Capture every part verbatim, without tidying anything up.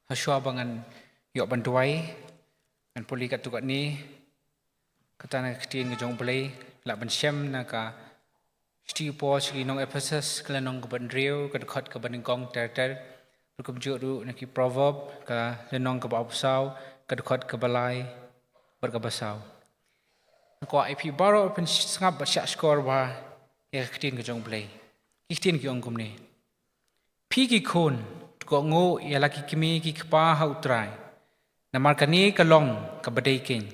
Hashwa ba ngan ïoh ban duwai, ngan pule katto katne, kata na ka ktien ka jong U Blei, lah ban shem na ka shithi u Paul sha ki nong Ephesus, ka lynnong kaba hynriew, ka dkhot kaba nyngkong ter ter, ruh kumjuh ruh na ki Proverb, ka lynnong kaba arphew saw, ka dkhot kaba lai bad kaba saw. Nga kwah ïa phi baroh phin sngap bad shahshkor bha ïa ka ktien ka jong U Blei. Ki ktien ki ong kumne. Phi ki khun, to kohnguh ïa la ki kmie ki kpa ha U Trai. Namar kane ka long kaba dei keiñ.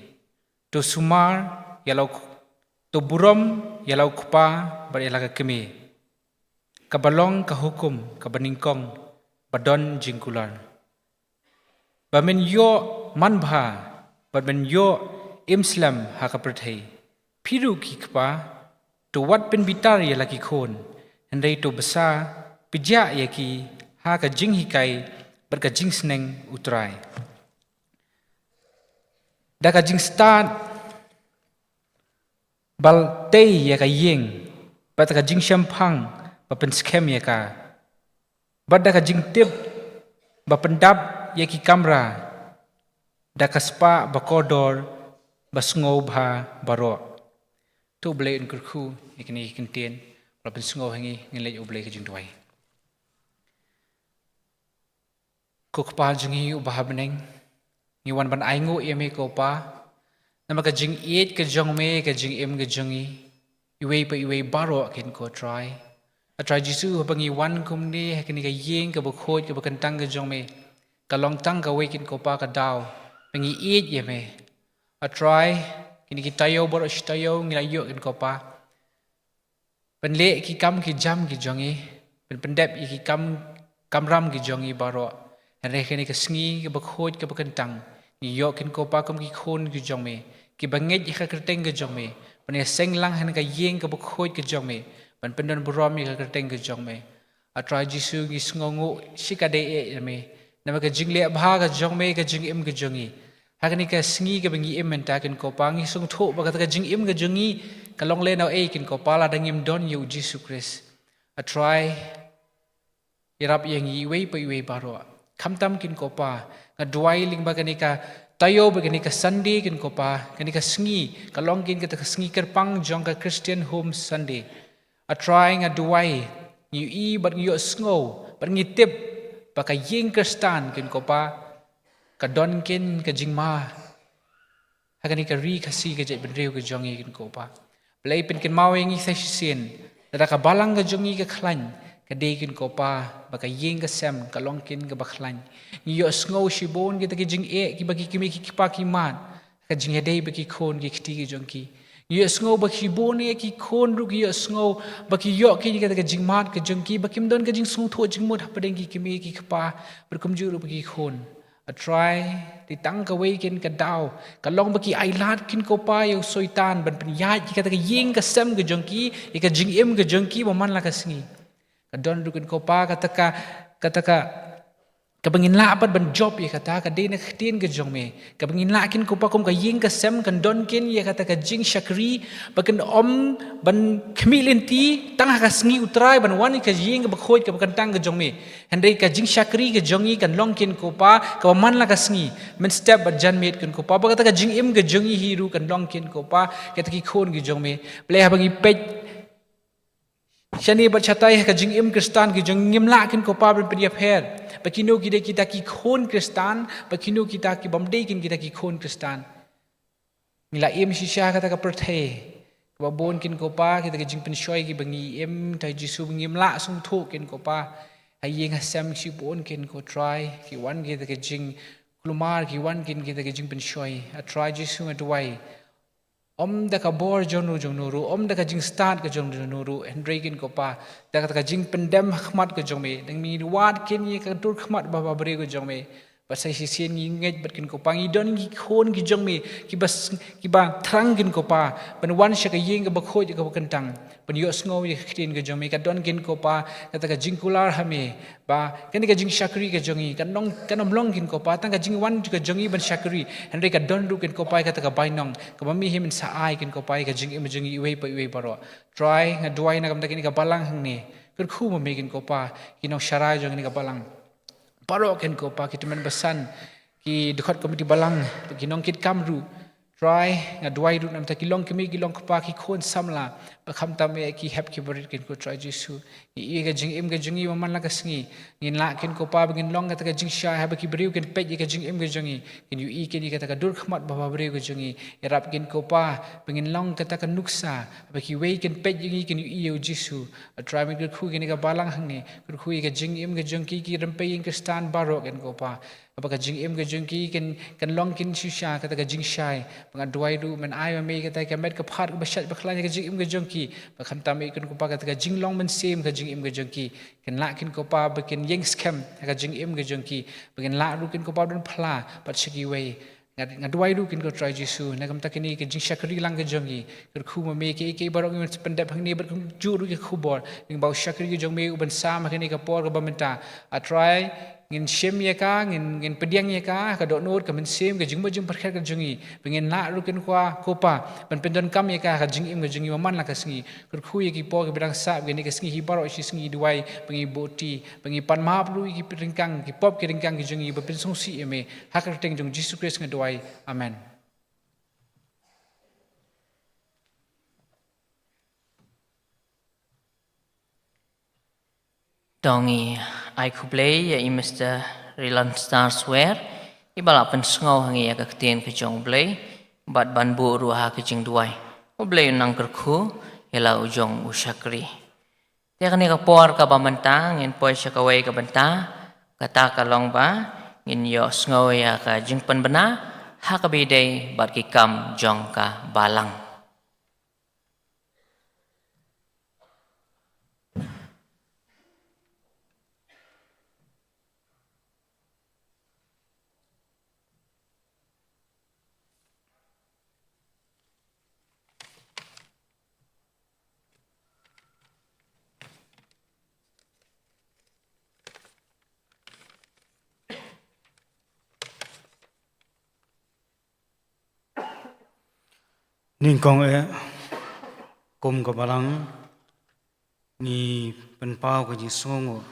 To sumar ïa la u k-, to burom ïa la u kpa bad ïa la ka kmie. Kaba long ka hukum kaba nyngkong ba don jingkular. Ba men ïoh manbha bad men ïoh im slem ha ka pyrthei. Phi ruh ki kpa, to wat pynbitar ïa la ki khun, hynrei to bsa pynjah ïa ki ha ka jinghikai bad ka jingsneng U Trai. Da ka jingstad ba tei ïa ka ïing, bad ka jingshemphang ba pynskhem ïa ka, bad da ka jingtip ba pyndap ïa ki kamra, da ka spah ba kordor ba sngewbha baroh. To U Blei un kyrkhu ïa kine ki ktien, ba la pynsngew ha ngi, ngin leit U Blei ka jingduwai. Ko Kpa jong ngi uba ha bneng, ngi wan ban ainguh ïa me ko Pa. Namar ka jingïeit ka jong me, ka jingim ka jong ngi, iwei pa iwei baroh kin ko Trai. A Trai Jisu, haba ngi wan kumne ha kane ka ïing kaba khuid kaba kyntang ka jong me, ka long tang kawei kin ko Pa ka daw ba ngi ïeit ïa me. A Trai, kine ki taïew baroh shi taïew ngi la ïoh kin ko Pa ban leh ki kam ki jam ki jong ngi, ban pyndep ïa ki kam kamram ki jong ngi baroh. Hynrei kane ka sngi kaba khuid kaba kyntang, ngi ïoh kin ko Pa kum ki khun ki jong me, kiba ngeit ïa ka kyrteng ka jong me, ban ïaseng lang ha kane ka ïing kaba khuid ka jong me, ban pyndon burom ïa ka kyrteng ka jong me. A Trai Jisu, ngi sngewnguh shikatdei ïa me namar ka jingleh bha ka jong me, ka jingim ka jong ngi. Ha kane ka sngi kaba ngi im mynta kin ko Pa, ngi sngewthuh ba kata ka jingim ka jong ngi ka long lehnohei kin ko Pa, lada ngim don ïa U Jisu Khrist. A Trai, ïarap ïa ngi iwei pa iwei baroh. Khamtam kin ko Pa, nga duwai lyngba kane ka taïew bad kane ka Sunday kin ko Pa, kane ka sngi ka long kin kata ka sngi kyrpang jong ka Christian Home Sunday. A Trai, nga duwai, ngi ïohi bad ngi ïohsngew bad ngi tip ba ka ïing Khristan kin ko Pa, ka don kin ka jingma ha kane ka ri Khasi ka jaitbynriew ka jong ngi kin ko Pa. Blei pynkynmaw ïa ngi sa shisien, lada ka balang ka jong ngi ka khlaiñ, ka dei kin ko Pa ba ka ïing ka sem ka long kin kaba khlaiñ. Ngi ïohsngew shibun kita ki jingeh kiba ki kmie ki kpa ki mad, ka jingïadei bad ki khun ki kti ki jong ki. Ngi ïohsngew ba shibun ïa ki khun ruh ki ïohsngew ba ki ïoh kin ïa kata ka jingmad ka jong ki, ba kim don ka jingsngewthuh jingmut hapdeng ki kmie ki kpa, bad kumjuh ruh bad ki khun. A Trai, dei tang kawei kin ka daw, ka long ba ki ailad kin ko Pa ïa u Soitan ban pynïaid ïa kata ka ïing ka sem ka jong ki, ïa ka jingim ka jong ki ba man la ka sngi. Ka don ruh kin ko Pa kata ka, kata ka, kaba ngin lah pat ban jop ïa kata, ka dei na ka ktien ka jong me. Kaba ngin lah kin ko Pa kum ka ïing ka sem kan don kin ïa kata ka jingshakri, ba kan ym ban khmih lynti tang ha ka sngi U Trai ban wan ïa ka ïing kaba khuid kaba kyntang ka jong me. Hynrei ka jingshakri ka jong ngi kan long kin ko Pa kaba man la ka sngi, mynstep bad janmiet kin ko Pa, ba kata ka jingim ka jong ngi hi ruh kan long kin ko Pa kata ki khun ki jong me. Blei haba ngi peit shane bad shatai ha ka jingim Khristan ki jong ngi, ngim lah kin ko Pa ban pynïapher ba kino ki dei kita ki khun Khristan, ba kino kita ki bym dei kin kita ki khun Khristan. Ngi la im shisha ha kata ka pyrthei kaba bun kin ko Pa, kita ki jingpynshoi kiba ngi im, Trai Jisu, ba ngim lah sngewthuh kin ko Pa. Ha ïing ha sem shibun kin ko Trai, ki wan kita ki jingkulmar, ki wan kin kita ki jingpynshoi. A Trai Jisu, nga duwai, ym da ka bor jong no jong no ruh, ym da ka jingstad ka jong no jong no ruh, hynrei kin ko Pa, da kata ka jingpyndem ha khmat ka jong me, dang me wad kin ïa ka dur khmat ba, ba briew ka jong me. Ba sa shisien ngi ngeit bad kin ko Pa, ngi don ki khun ki jong me kiba s-, kiba thrang kin ko Pa ban wan sha ka ïing kaba khuid kaba kyntang, ban ïohsngew ïa ka ktien ka jong me. Ka don kin ko Pa kata ka jingkular ha me, ba kane ka jingshakri ka jong ngi kan long, kan ym long kin ko Pa tang ka jingwan ka jong ngi ban shakri, hynrei ka don ruh kin ko Pa kata ka bainong kaba me hi men sa ai kin ko Pa ïa ka jingim jong ngi iwei pa iwei baroh. Trai, nga duwai na ka bynta kane ka balang hangne, kyrkhu ma me kin ko Pa ïa ki nongsharai jong kane ka balang. baroh ken ko Pa, ki tymmen basan, ki dkhot komiti balang, ki nongkitkam ruh. Trai, nga duwai ruh namta ki long kmie, ki long kpa, ki khun samla, ba khamtam eh ki hep ki barit ken ko Trai Jisu. Ngi ïohi ïa ka jingim ka jong ngi ba man la ka sngi. Ngin lah ken ko Pa ba ngin long kata ka jingshai, haba ki briew kin peit ïa ka jingim ka jong ngi, kin ïohi ken ïa kata ka dur khmat ba ha briew ka jong ngi. Ïarap ken ko Pa ba ngin long kata ka nuksa, haba kiwei kin peit ïa ngi kin ïohi ïa u Jisu. A Trai, men kyrkhu ïa kane ka balang hangne, kyrkhu ïa ka jingim ka jong ki, ki rympei ïing Khristan baroh ken ko Pa. Kaba ka jingim ka jong ki kan, kan long kin shisha kata ka jingshai. Ba nga duwai ruh men ai ma me kata ka met ka phad kaba shait ba khlaiñ ha ka jingim ka jong ki. Ba khamtam eh ken ko Pa kata ka jinglong mynsiem ka jingim ka jong ki. Kan lah ken ko Pa ba kin ïeng skhem ha ka jingim ka jong ki. Ba kan lah ruh ken ko Pa don phla bad sha kiwei. Nga, nga duwai ruh ken ko Trai Jisu, na ka bynta kane ka jingshakri lang ka jong ngi. Kyrkhu ma me kiei kiei baroh ngi, men sa pyndep hangne bad kumjuh ruh ïa ka khubor. Ngi ba u shakri ka jong me u ban sam ha kane ka por kaba mynta. A Trai, ngin shim ïa ka, ngin, ngin pdiang ïa ka, ka dohnud, ka mynsiem, ka jingmut jingpyrkhat ka jong ngi. Ba ngin lah ruh ken ko Pa, ko Pa, ban pyndonkam ïa ka ha ka jingim ka jong ngi ba man la ka sngi. Kyrkhu ïa ki por kiba dang sah, ba kane ka sngi hi baroh shi sngi duwai ba ngi buh ti, ba ngi pan map ruh ïa ki ryngkang, ki pop ki ryngkang ki jong ngi, ba pynsngewsih ïa me. Ha ka kyrteng jong Jisu Khrist nga duwai. Amen. To ngi ai khublei ïa i Mister Rilan Star Swer, iba la pynsngew ha ngi ïa ka ktien ka jong U Blei bad ban buh ruh ha ka jingduwai. U Blei un nang kyrkhu ïa la u jong u shakri. Te kane ka por kaba mynta ngin poi sha kawei ka bynta, kata ka long ba ngin ïohsngew ïa ka jingpynbna ha kaba ïadei bad ki kam jong ka balang. Nyngkong eh, kum ka balang, ngi pynpaw ka jingsngewnguh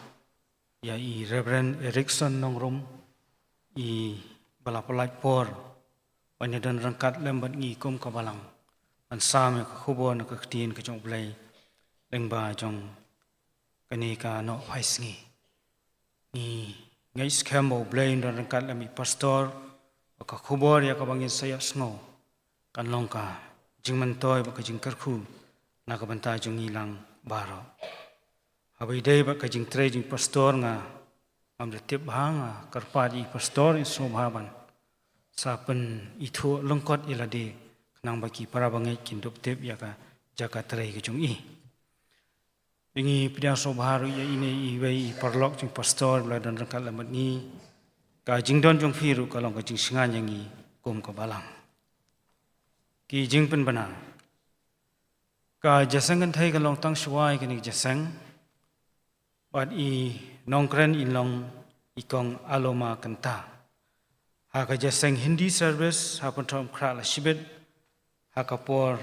ïa i Reverend Erickson Nongrum, iba la pynlait por ban ïadon ryngkat lem bad ngi kum ka balang, ban sam ïa ka khubor na ka ktien ka jong U Blei lyngba jong kane ka nohphai sngi. Ngi ngeit skhem ba U Blei un don ryngkat lem i pastor, ba ka khubor ïa kaba ngin sa ïohsngew kan long ka jingmyntoi bad ka jingkyrkhu na ka bynta jong ngi lang baroh. Haba ïadei bad ka jingtrei jong i pastor, nga ngam da tip bha, nga kyrpad ïa i pastor, in sngewbha ban sa pynithuh lyngkot ïa lade, khnang ba ki para bangeit kin dup tip ïa ka jaka trei ka jong i. Ngi pdiang sngewbha ruh ïa ine iwei i paralok jong i pastor ba la don ryngkat lem bad ngi. Ka jingdon jong phi ruh ka long ka jingshngaiñ ïa ngi kum ka balang. Ki jingpynbna. Ka jingïaseng kynthei ka long tang shuwa ïa kane ka jingïaseng. Bad i nongkren in long i kong Aloma Kynta. Ha ka jingïaseng Hindi service ha Pynthorumkhrah la shibit ha ka por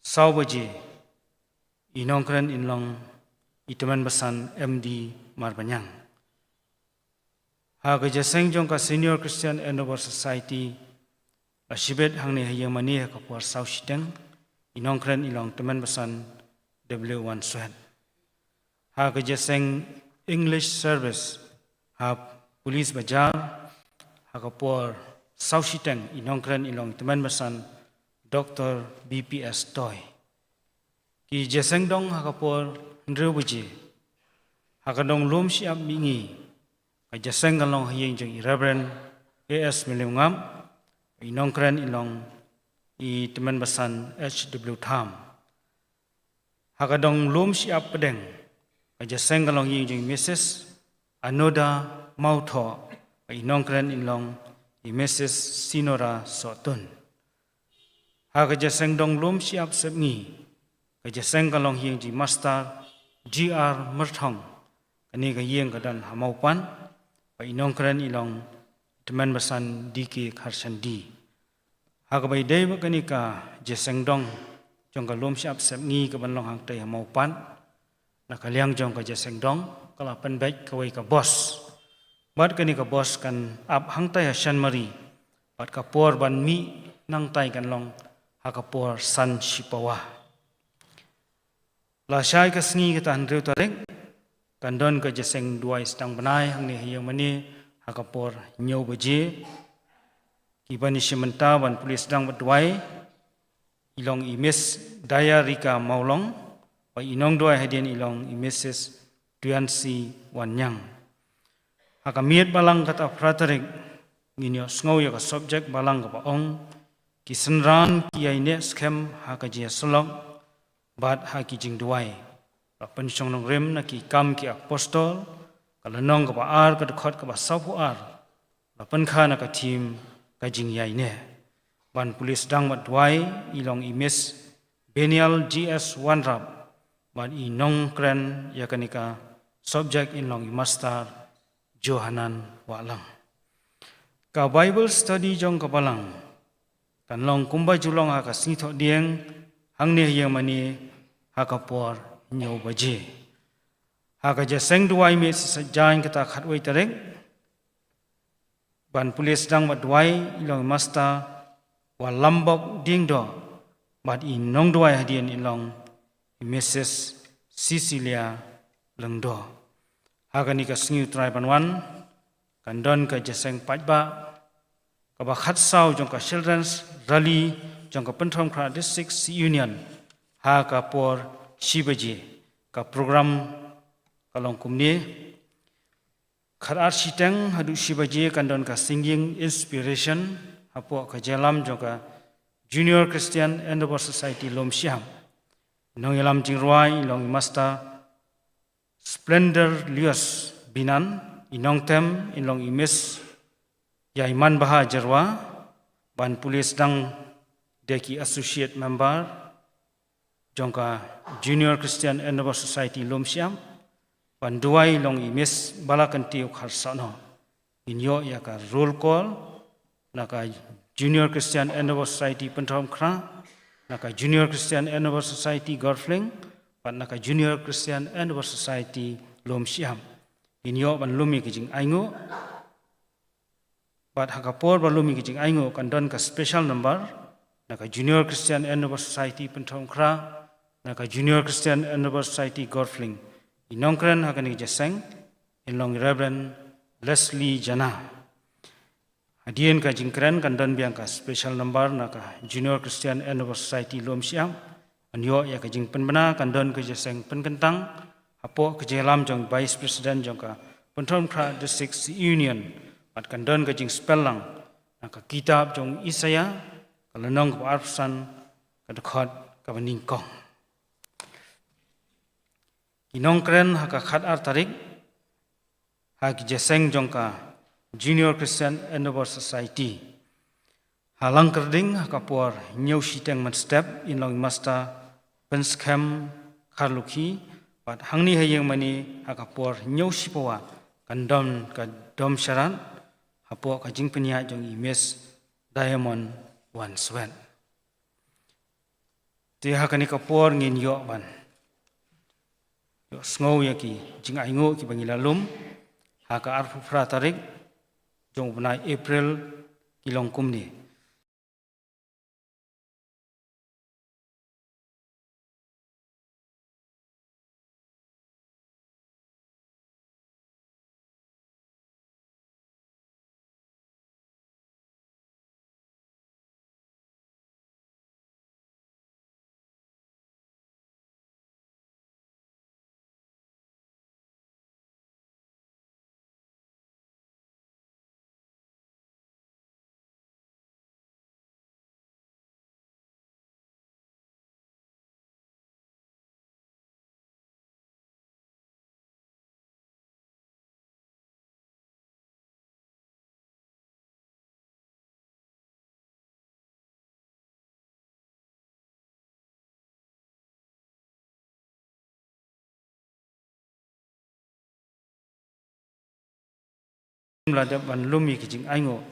saw baje, i nongkren in long i tymmen basan M D Marbaniang. Ha ka jingïaseng jong ka Senior Christian Endeavour Society la shibit hangne ha ïingmane ha ka por saw shiteng, i nongkren in long tymmen basan W Wanswet. Ha ka jingïaseng English service ha Police Bazar ha ka por saw shiteng, i nongkren in long tymmen basan Doctor B P S Toi. Ki jingïaseng dong ha ka por hynriew baje. Ha ka dong lum shyiap mihngi, ka jingïaseng kan long ha ïing jong i Reverend A S Mylliemngam, i nongkren in long i tymmen basan H W Tham. Ha ka dong lum shyiap pdeng, ka jingïaseng kan long ha ïing jong i Missus Anoda Mawthoh, i nongkren in long i Missus Sinora Sohtun. Ha ka jingïaseng dong lum shyiap sepngi, ka jingïaseng kan long ha ïing jong i Master G R Myrthong, kane ka ïing ka don ha Mawpan, bad i nongkren in long tymmen basan D K Kharshandi. Ha kaba ïadei bad kane ka jingïaseng dong jong ka lum shyiap sepngi kaban long hangtei ha Mawpan, na ka liang jong ka Jaseng Dong, ka la pynbeit kawei ka bos. Bad kane ka bos kan ap hangtai ha Shanmari, bad ka por ban mih nangtai kan long ha ka por san shipawa. Lashai ka sngi kata hynriew tarik, kan don ka Jaseng Duwai Sdang Bnai hangne ha ïing mane ha ka por hynñiew baje. Ki ban ïashim bynta ban pule sdang bad duwai, i long i Miss Dayarika Mawlong, bad i nongduwai hadien i long i Missus Tuyansi Wanniang. Ha ka miet balang kata phra tarik, ngin ïohsngew ïa ka subject balang kaba ong, Ki Synran ki ïaineh skhem ha ka jingïasyllok bad ha ki jingduwai. La pynshong nongrim na Ki Kam ki Apostol, ka lynnong kaba ar, ka dkhot kaba sawphew ar. La pynkha na ka theme Ka Jingïaineh. Ban pule sdang bad duwai, i long i Miss Benial G S Wanrap, bad i nongkren ïa kane ka subject in long i Master Johanan Wahlang. Ka Bible study jong ka balang kan long kumba ju long ha ka sngi Thohdieng, hangne ha ïing mane ha ka por hynñiew baje. Ha ka Jaseng Duwai Miet Sisait Jaiñ kata khatwei tarik, ban pule sdang bad duwai, i long i Master Walambok Diengdoh, bad i nongduwai hadien i long i Missus Cecilia Lyngdoh. Ha kane ka sngi U Trai ban wan, kan don ka Jaseng Paidbah kaba khatsaw jong ka Children's Rally jong ka Pynthorumkhrah District C Union ha ka por shi baje. Ka program ka long kumne: khatar shiteng haduh shi baje kan don ka Singing Inspiration hapoh ka jingïalam jong ka Junior Christian Endeavour Society Lumshyiap. Nongïalam jingrwai i long i Master Splendor Lios Binan, i nongtem i long i Miss Ïaimanbha Jyrwa, ban pule sdang da ki associate member jong ka Junior Christian Endeavour Society Lumshyiap, ban duwai i long i Miss Balakyntiew Kharsahnoh. Ngin ïoh ïa ka roll call na ka Junior Christian Endeavour Society Pynthorumkhrah, na ka Junior Christian Endeavour Society Gorfling, bad na ka Junior Christian Endeavour Society Lumshyiap. Ngin ïoh ban lum ïa ki jingainguh. Bad ha ka por ba lum ïa ki jingainguh kan don ka special number na ka Junior Christian Endeavour Society Pynthorumkhrah, na ka Junior Christian Endeavour Society Gorfling. I nongkren ha kane ka jingïaseng in long i Reverend Leslie Jana. Hadien ka jingkren kan don biang ka special number na ka Junior Christian Endeavour Society Lumshyiap. Ban ïoh ïa ka jingpynbna kan don ka jingïaseng pynkyntang hapoh ka jingïalam jong Vice President jong ka Pynthorumkhrah District Union. Bad kan don ka jingspell lang na ka kitab jong Isaïah, ka lynnong kaba arphew san, ka dkhot kaba nyngkong. Ki nongkren ha ka khatar tarik ha ki jingïaseng jong ka Junior Christian Endeavour Society. Ha Langkyrding ha ka por hynñiew shiteng mynstep in long i Master Pynskhem Kharlukhi, bad hangne ha ïing mane ha ka por hynñiew shipawa kan don ka dom sharat hapoh ka jingpynïaid jong i Miss Diamond Wanswet. Te ha kane ka por ngin ïoh ban ïohsngew ïa ki jingainguh kiba ngi la lum ha ka arphew phra tarik jong u bnai April, ki long kumne. La dep ban lum ïa ki jingainguh,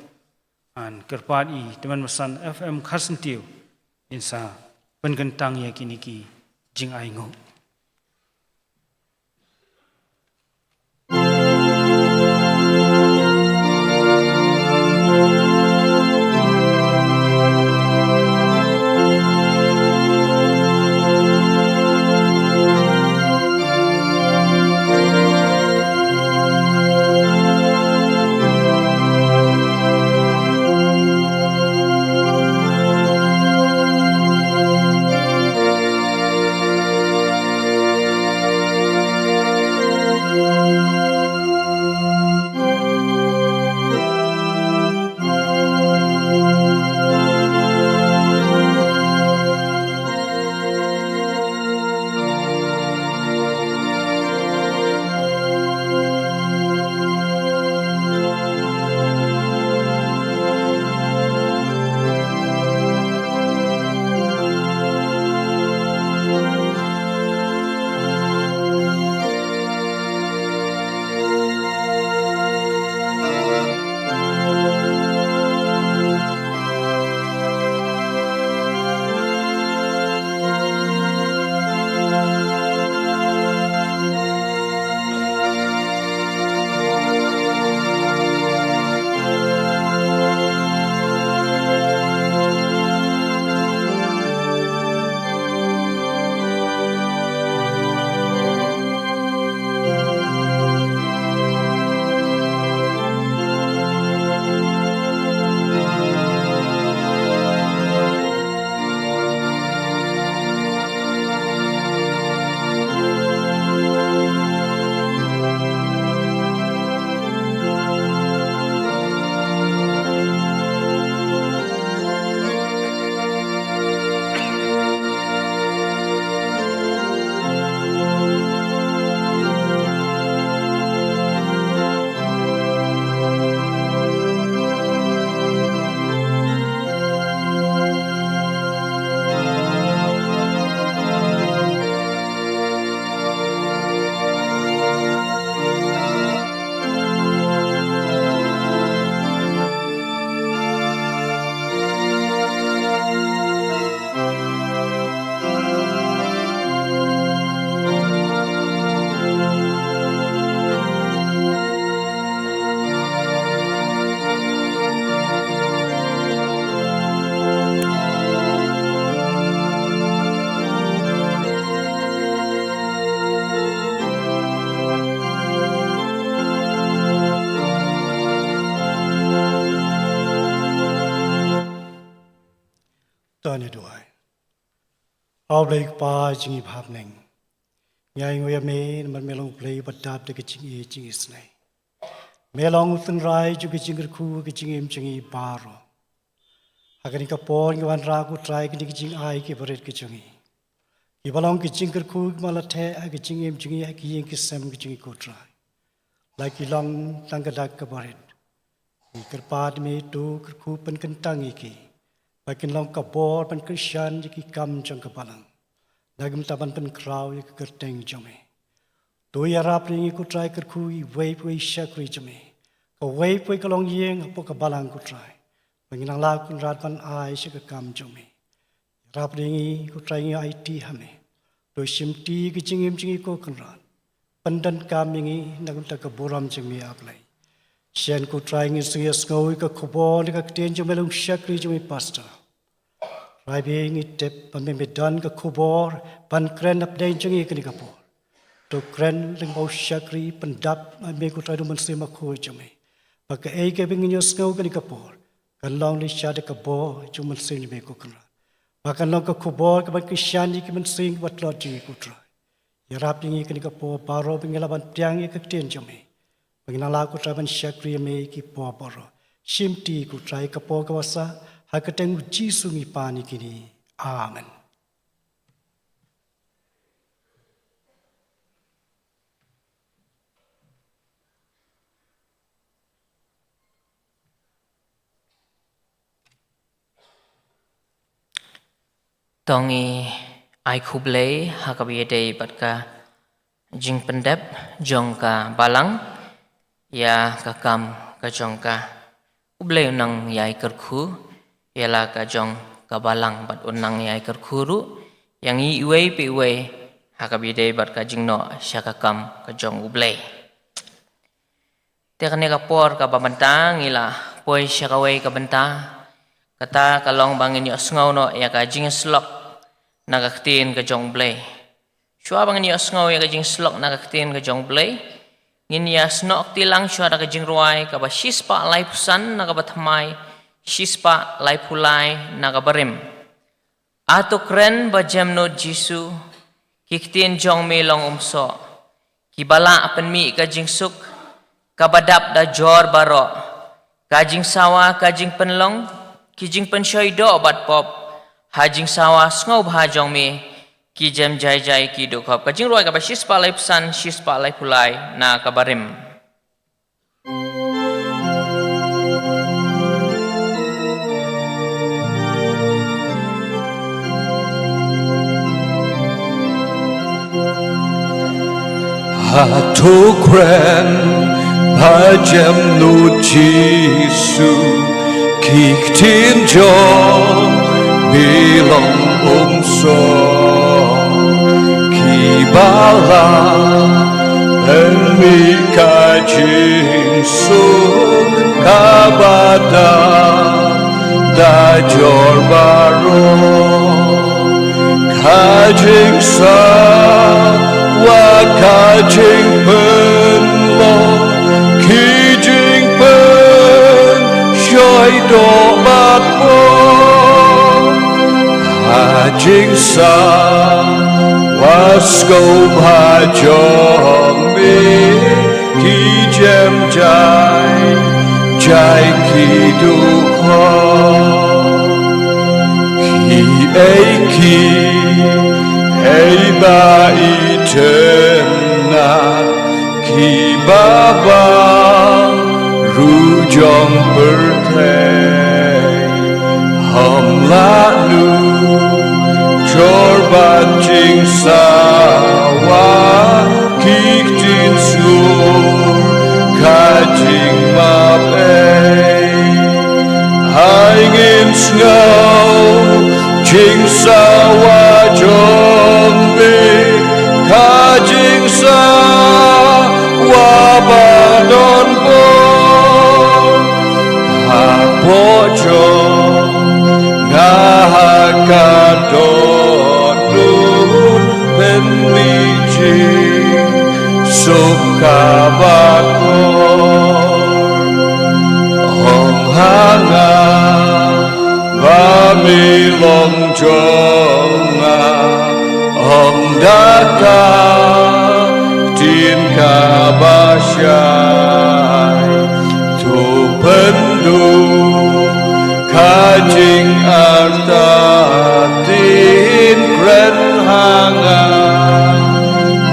ngan kyrpad i Tymmen Basan F M Kharsyntiew in sa pynkyntang ïa kine ki jingainguh. A Blei Kpa jong ngi ba ha bneng, ngi ai nguh ïa me namar me long U Blei uba dap da ka jingïeit jingisynei. Me long u tynrai jong ka jingkyrkhu ka jingim jong ngi baroh. Ha kane ka por ngi wanrah ko Trai kine ki jingai kiba rit ki jong ngi, kiba long ki jingkyrkhu kiba la theh ha ka jingim jong ngi ha ki ïing ki sem ki jong ngi ko Trai. La ki long tang ka dak kaba rit. Ngi kyrpad me to kyrkhu pynkyntang ïa ki ba kin long ka bor ban kyrshan ïa ki kam jong ka balang, na ka bynta ban pynkhraw ïa ka kyrteng jong me. To ïarap ïa ngi ko Trai, kyrkhu iwei pa iwei i shakri jong me, kawei pa kawei ka longïing hapoh ka balang ko Trai, ba ngin nang lah ko Kynrad ban ai sha ka kam jong me. Ïarap ïa ngi ko Trai, ngi aiti ha me. To shimti ka jingim jong ngi ko Kynrad. Pyndonkam ïa ngi na ka bynta ka burom jong me A Blei. Shen ko Trai ngin sngewsih ïa ka khubor na ka ktien jong me lyngba u shakri jong me Pastor. Trai, ngi tip ba me, me don ka khubor ban kren hapdeng jong ngi kane ka por. To kren lyngba u shakri, pyndap me ko Trai da u Mynsiem Bakhuid jong me, ba kaei kaba ngin ïohsngew kane ka por kan long leit sha da ka bor jong u Mynsiem jong me ko Kynrad, ba kan long ka khubor kaban kyrshan ïa ki mynsiem kiba tlot jong ngi ko Trai. Ïarap ïa ngi kane ka por baroh ba ngin lah ban pdiang ïa ka ktien jong me, ba ngin nang lah ko Trai ban shakri ïa me ki por baroh. Shimti ko Trai ka por kaba sah, ha ka kyrteng u Jisu ngi pan ïa kine. Amen. To ngi ai khublei ha kaba ïadei bad ka jingpyndep jong ka balang ïa ka kam ka jong ka. U Blei un nang ïai kyrkhu ïa la ka jong ka balang bad un nang ïai kyrkhu ruh ïa ngi iwei pa iwei ha kaba ïadei bad ka jingnoh sha ka kam ka jong U Blei. Te kane ka por kaba mynta ngi la poi sha kawei ka bynta, kata ka long ba ngin ïohsngew noh ïa ka jingïasyllok na ka ktien ka jong U Blei. Shuwa ba ngin ïohsngew ïa ka jingïasyllok na ka ktien ka jong U Blei, ngin ïasnoh kti lang shuwa da ka jingrwai kaba shispah laiphew san na kaba thymmai, shispah laiphew lai na kaba rim. A to kren ba jem nud Jisu, ki ktien jong me long umsoh, kiba lah pynmih ka jingsuk, kaba dap da jor baroh, ka jingsawa, ka jingpynlong, ki jingpynshoi doh bad pop, ha jingsawa sngewbha jong me, ki jem jai jai ki dukhop. Ka jingrwai kaba shispah laiphew san, shispah laiphew lai na kaba rim. A to kren ba jem nud Jisu, ki ktien jong me long umsoh, kiba lah pynmih ka jingsuk, kaba dap da jor baroh, ka jingsawa, ka jingpynlong, ki jingpynshoi doh bad pop, ka jingsawa sngewbha jong me, ki jem jai jai ki dukhop. Kiei kiei ba itynnat, kiba bang ruh jong pyrthei, hom lah nud jor bad jingsawa, ki ktien sur, ka jingmap ei. Hai ngin sngew jingsawa jong me, ka jingsawa ba don bor, hapoh jong nga ha ka dohnud, pynmih jingsuk kaba kor. Ong ha nga ba me long jong nga, Ka ktien kaba shai, to pynduh ka jingartatien. Kren ha nga,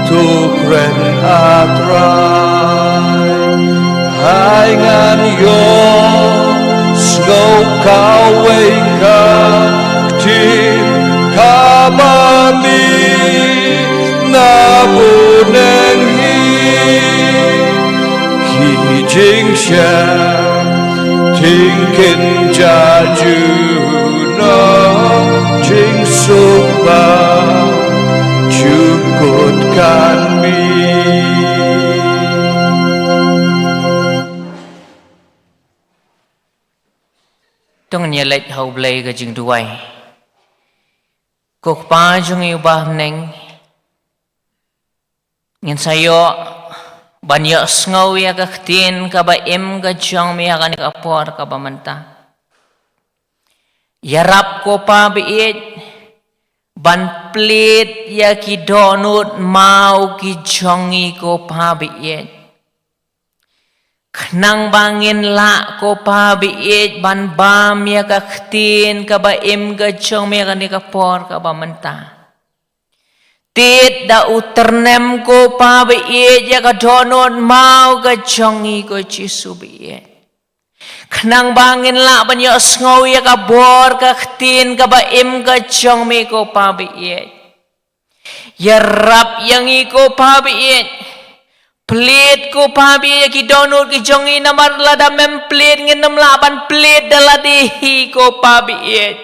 to kren, A Trai. Hai ngan ïohsngew kawei ka ktien kaba mih na bneng hi. Ki jingsheptieng kin jia junom, jingsuk ba jukut kan mih. To ngin ïaleit ha U Blei ka jingduwai. Ko Kpa jong ngi uba ha bneng, ngin sa ïoh ban ïohsngew ïa ka ktien kaba im ka jong me ha kane ka por kaba mynta. Ïarap ko Pa baieit ban plie ïa ki dohnud maw ki jong ngi ko Pa baieit. Khnang ba ngin lah ko Pa baieit ban bam ïa ka ktien kaba im ka jong me ha kane ka por kaba mynta. Tied da u tyrnem ko Pa baieit ïa ka dohnud maw ka jong ngi ko Jisu baieit. Khnang ba ngin lah ban ïohsngew ïa ka bor ka ktien kaba im ka jong me ko Pa baieit. Ïarap ïa ngi ko Pa baieit. Plie ko Pa baieit ïa ki dohnud ki jong ngi, namar lada mem plie ngin nym lah ban plie da lade hi ko Pa baieit.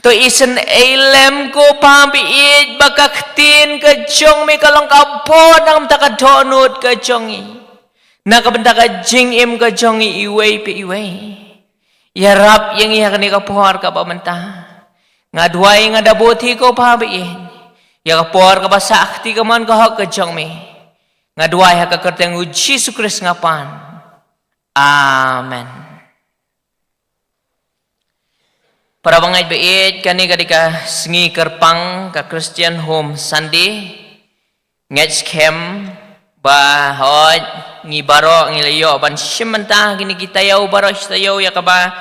To isynei lem ko Pa baieit ba ka ktien ka jong me ka long ka bor na ka bynta ka dohnud ka jong ngi, na ka bynta ka jingim ka jong ngi iwei pa iwei. Ïarap ïa ngi ha kane ka por kaba mynta. Nga duwai nga da bud hi ko Pa baieit ïa ka por kaba sah kti ka mon ka hok ka jong me. Nga duwai ha ka kyrteng U Jisu Khrist nga pan. Amen. Para bangeit baieit, kane ka dei ka sngi kyrpang ka Christian Home Sunday. Ngeit skhem ba hooid ngi baroh ngi la ïoh ban shim bynta ha kine ki taïew baroh shi taïew ïa kaba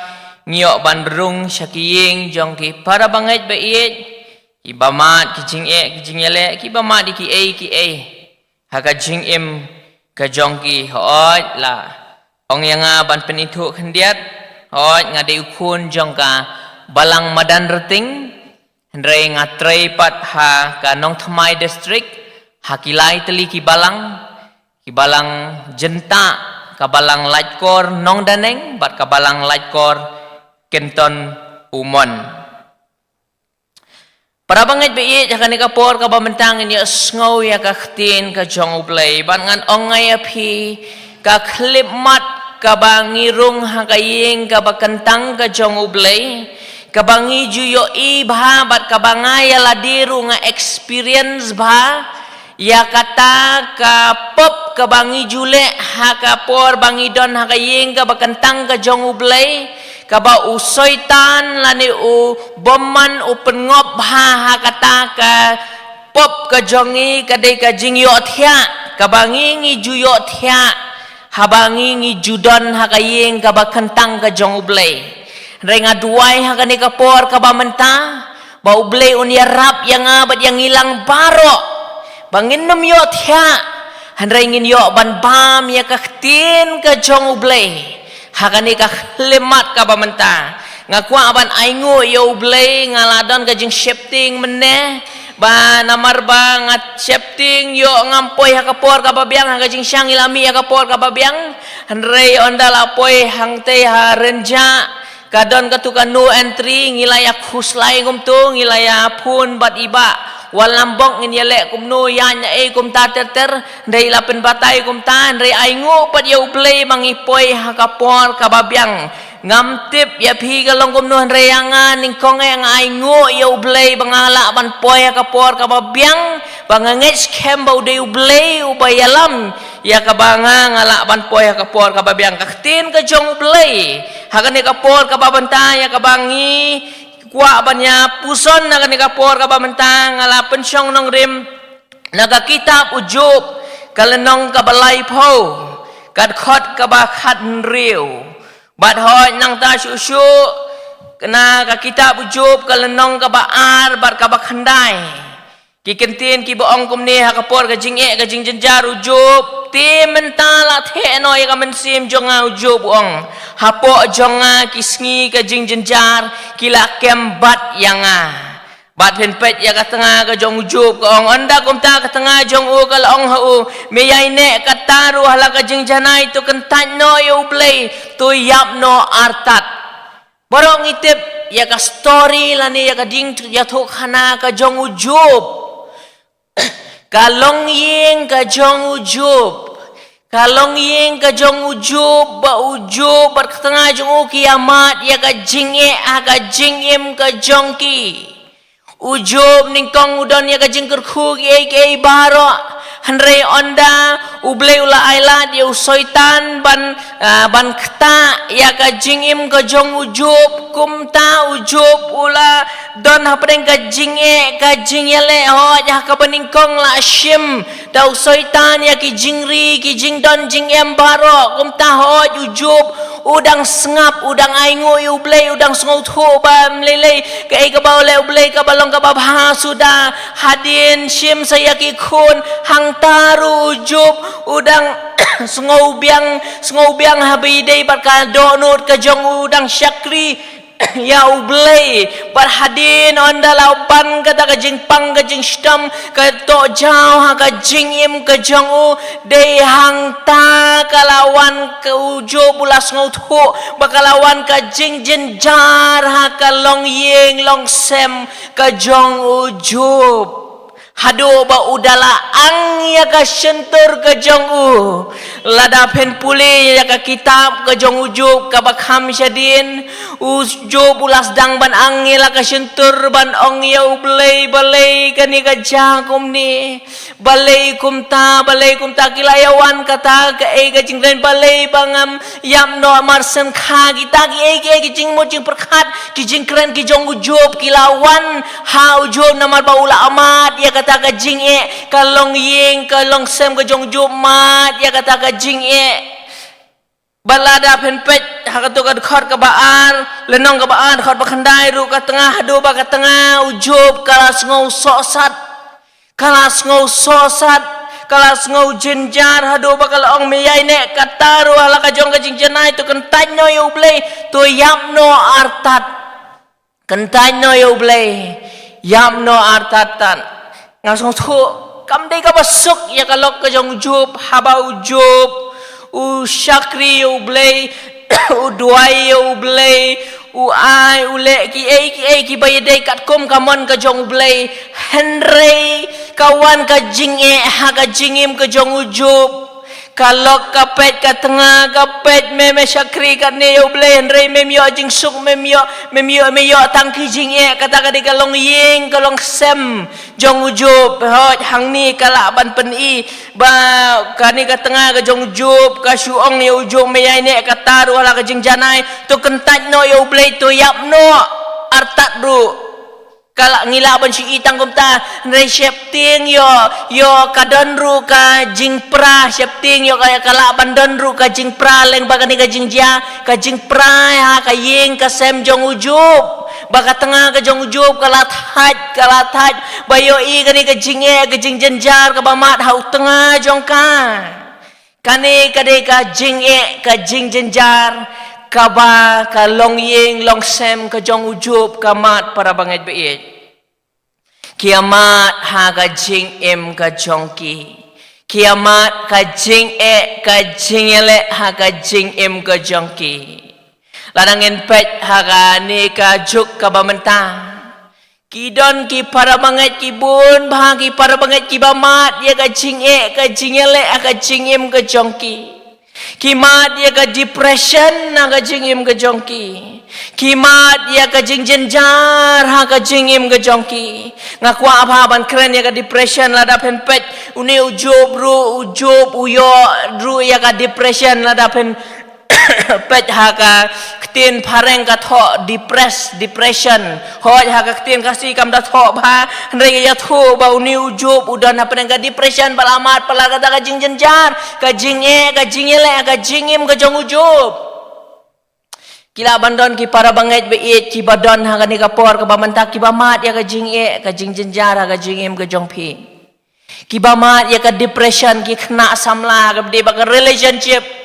ngi ïoh ban rung sha ki ïing jong ki para bangeit baieit, kiba mad ki jingeh ki jingïaleh, kiba mad ïa kiei kiei ha ka jingim ka jong ki. Hooid la ong ïa nga ban pynithuh khyndiat, hooid nga dei u khun jong ka Balang Madan Rting, hynrei nga trei pat ha ka Nongthymmai District ha ki lai tylli ki balang, ki balang Jyntah, ka Balang Laitkor Nongdaneng bad ka Balang Laitkor Kynton Umon. Para bangeit baieit, ha kane ka por kaba mynta ngin ïohsngew ïa ka ktien ka jong U Blei, bad ngan ong nga ïa phi, ka khyllipmat kaba ngi rung ha ka ïing kaba kyntang ka jong U Blei, kaba ngi ju ïohi bha bad kaba nga ïa lade ruh nga experience bha, ïa kata ka pop kaba ngi ju leh ha ka por ba ngi don ha ka ïing kaba kyntang ka jong U Blei, kaba u Soitan lane u bymman u pynngop bha ha kata ka pop ka jong ngi, ka dei ka jingïohthiah kaba ngi ngi ju ïohthiah haba ngi ngi ju don ha ka ïing kaba kyntang ka jong U Blei. Hynrei nga duwai ha kane ka por kaba mynta ba U Blei un ïarap ïa nga bad ïa ngi lang baroh ba ngin nym ïohthiah, hynrei ngin ïoh ban bam ïa ka ktien ka jong U Blei ha kane ka khyllipmat kaba mynta. Nga kwah ban ainguh ïa U Blei, nga la don ka jingsheptieng mynne, ba namar ba nga sheptieng ïoh ngam poi ha ka por kaba biang, ha ka jingshang ngi la mih ha ka por kaba biang, hynrei ynda la poi hangtei ha Rynjah, ka don katu ka no entry, ngi la ïa khuslai kumto, ngi la ïa phone bad i Bah Wanlambok, ngin ïa leh kumno, ïa ngi ei kumta ter ter, hynrei la pynbatai kumta, hynrei ainguh pat ïa U Blei ba ngi poi ha ka por kaba biang. Ngam tip ïa phi ka long kumno, hynrei ïa nga nyngkong eh nga ainguh ïa U Blei ba nga lah ban poi ha ka por kaba biang, ba nga ngeit skhem ba u dei U Blei uba ïalam ïa kaba nga nga lah ban poi ha ka por kaba biang. Ka ktien ka jong U Blei ha kane ka por kaba mynta ïa kaba ngi kwah ban ïa puson ha kane ka por kaba mynta, nga la pynshong nongrim Na ka kitab u Job, ka lynnong kaba laiphew, ka dkhot kaba khathynriew. Bad hooid nangta shuh shuh, na ka kitab u Job, ka lynnong kaba ar, bad kaba khyndai. Ki kyntien kiba ong kumne ha ka por ka jingeh ka jingjynjar u Job. Te mynta la theh noh ïa ka mynsiem jong nga u Job u ong. Hapoh jong nga ki sngi ka jingjynjar ki la kem bad ïa nga. Bad phin peit ïa ka tnga ka jong u Job ka ong ynda kumta ka tnga jong u ka la ong ha u. Me ïaineh katta ruh ha la ka jingjanai to kyntait noh ïa u Blei to ïap noh artat. Baroh ngi tip ïa ka story lane ïa ka jingïathuhkhana ka jong u Job. Ka longïing ka jong u Job. Ka longïing ka jong u Job, ba u Job bad ka tnga jong u ki ïamad ïa ka jingeh ha ka jingim ka jong ki. U Job nyngkong u don ïa ka jingkyrkhu kiei kiei baroh. Hynrei ynda u Blei u la ailad ïa u Soitan ban, ah, ban ktah ïa ka jingim ka jong u Job. Kumta u Job u la don hapdeng ka jingeh ka jingïaleh, hooid ha kaba nyngkong la shim da u Soitan ïa ki jingri ki jingdon jingem baroh. Kumta hooid u Job u dang sngap, u dang ainguh ïa u Blei, u dang sngewthuh ba ym lei lei kaei kaba u leh u Blei kaba long kaba bha suda. Hadien shim sa ïa ki khun, hangta ruh u Job u dang sngewbiang, sngewbiang haba ïadei bad ka dohnud ka jong u, u dang shakri ïa u Blei. Bad hadien ynda la ban kata ka jingpang ka jingshitom, ka tohjaw ha ka jingim ka jong u, dei hangta ka la wan ka u Job u la sngewthuh ba ka la wan ka jingjynjar ha ka longïing longsem ka jong u Job. Haduh ba u da la ang ïa ka shyntur ka jong u. Lada phin pule ïa ka kitab ka jong u Job kaba kham shadien, u Job u la sdang ban ang ïa la ka shyntur ban ong ïa u Blei, balei kane ka jia kumne. Balei kumta, balei kumta ki la ïawan kata kaei ka jingkren, balei ba ngam ïap noh marsyngkha. Kita kiei kiei ki jingmut jingpyrkhat, ki jingkren ki jong u Job ki la wan ha u Job namar ba u la mad ïa kata ka jingeh, ka longïing ka longsem ka jong u Job mad ïa kata ka jingeh. Bad lada phin peit ha kato ka dkhot kaba ar, lynnong kaba ar, dkhot ba khyndai ruh ka tnga, haduh ba ka tnga u Job ka la sngew sohsat. Ka la sngew sohsat, ka la sngew jynjar, haduh ba ka la ong me ïaineh katta ruh ha la ka jong ka jingjanai, to kyntait noh ïa u Blei, to ïap noh artat. Kyntait noh ïa u Blei, ïap noh artat. Nga sngewthuh kam dei kaba suk ïa ka lok ka jong u Job, haba u Job u shakri ïa u Blei, u duwai ïa u Blei, u ai u leh kiei kiei kiba ïadei katkum ka mon ka jong u Blei. Hynrei ka wan ka jingeh ha ka jingim ka jong u Job. Ka lok ka peit ka tnga ka peit, me me shakri katne ïa u Blei hynrei mem ïoh jingsuk, mem ïoh, mem ïoh, me ïoh tang ki jingeh. Kata ka dei ka longïing ka longsem jong u Job. Hooid hangne ka lah ban pyni ba kane ka tnga ka jong u Job ka shu ong ïa u Job me ïaineh katta ruh ha la ka jingjanai, to kyntait noh ïa u Blei, to ïap noh artat ruh. Ka lah, ngi lah ban shu i tang kumta, hynrei sheptieng ïoh, ïoh ka don ruh ka jingpra, sheptieng ïoh ka, ka lah ban don ruh ka jingpra lyngba kane ka jingjia, ka jingpra ha ka ïing ka sem jong u Job. Ba ka tnga ka jong u Job ka la thait, ka la thait ba ïohi kane ka jingeh, ka jingjynjar kaba mad ha u tnga jong ka. Kane ka dei ka jingeh, ka jingjynjar kaba ka longïing longsem ka jong u Job ka mad, para bangeit baieit. Ki ïamad ha ka jingim ka jong ki. Ki ïamad ka jingeh, ka jingïaleh ha ka jingim ka jong ki. Lada ngin peit ha kane ka juk kaba mynta, ki don ki para bangeit, ki bun bha ki para bangeit kiba mad ïa ka jingeh, ka jingïaleh ha ka jingim ka jong ki. Ki mad ïa ka depression ha ka jingim ka jong ki. Ki mad ïa ka jingjynjar ha ka jingim ka jong ki. Nga kwah bha ban kren ïa ka depression. Lada phin peit une u Job ruh, u Job u ïoh ruh ïa ka depression. Lada phin peit ha ka Ktien phareng ka thoh depress, depression. Hooid ha ka ktien Khasi kam da thoh bha, hynrei ka ïathuh ba une u Job u don hapdeng ka depression, ba la mad palat kata ka jingjynjar, ka jingeh, ka jingïaleh, ka jingim ka jong u Job. Ki lah ban don ki para bangeit ba ïeit kiba don ha kane ka por kaba mynta kiba mad ïa ka jingeh, ka jingjynjar ha ka jingim ka jong phi. Kiba mad ïa ka depression, ki khynnah samla, kaba dei ba ka relationship.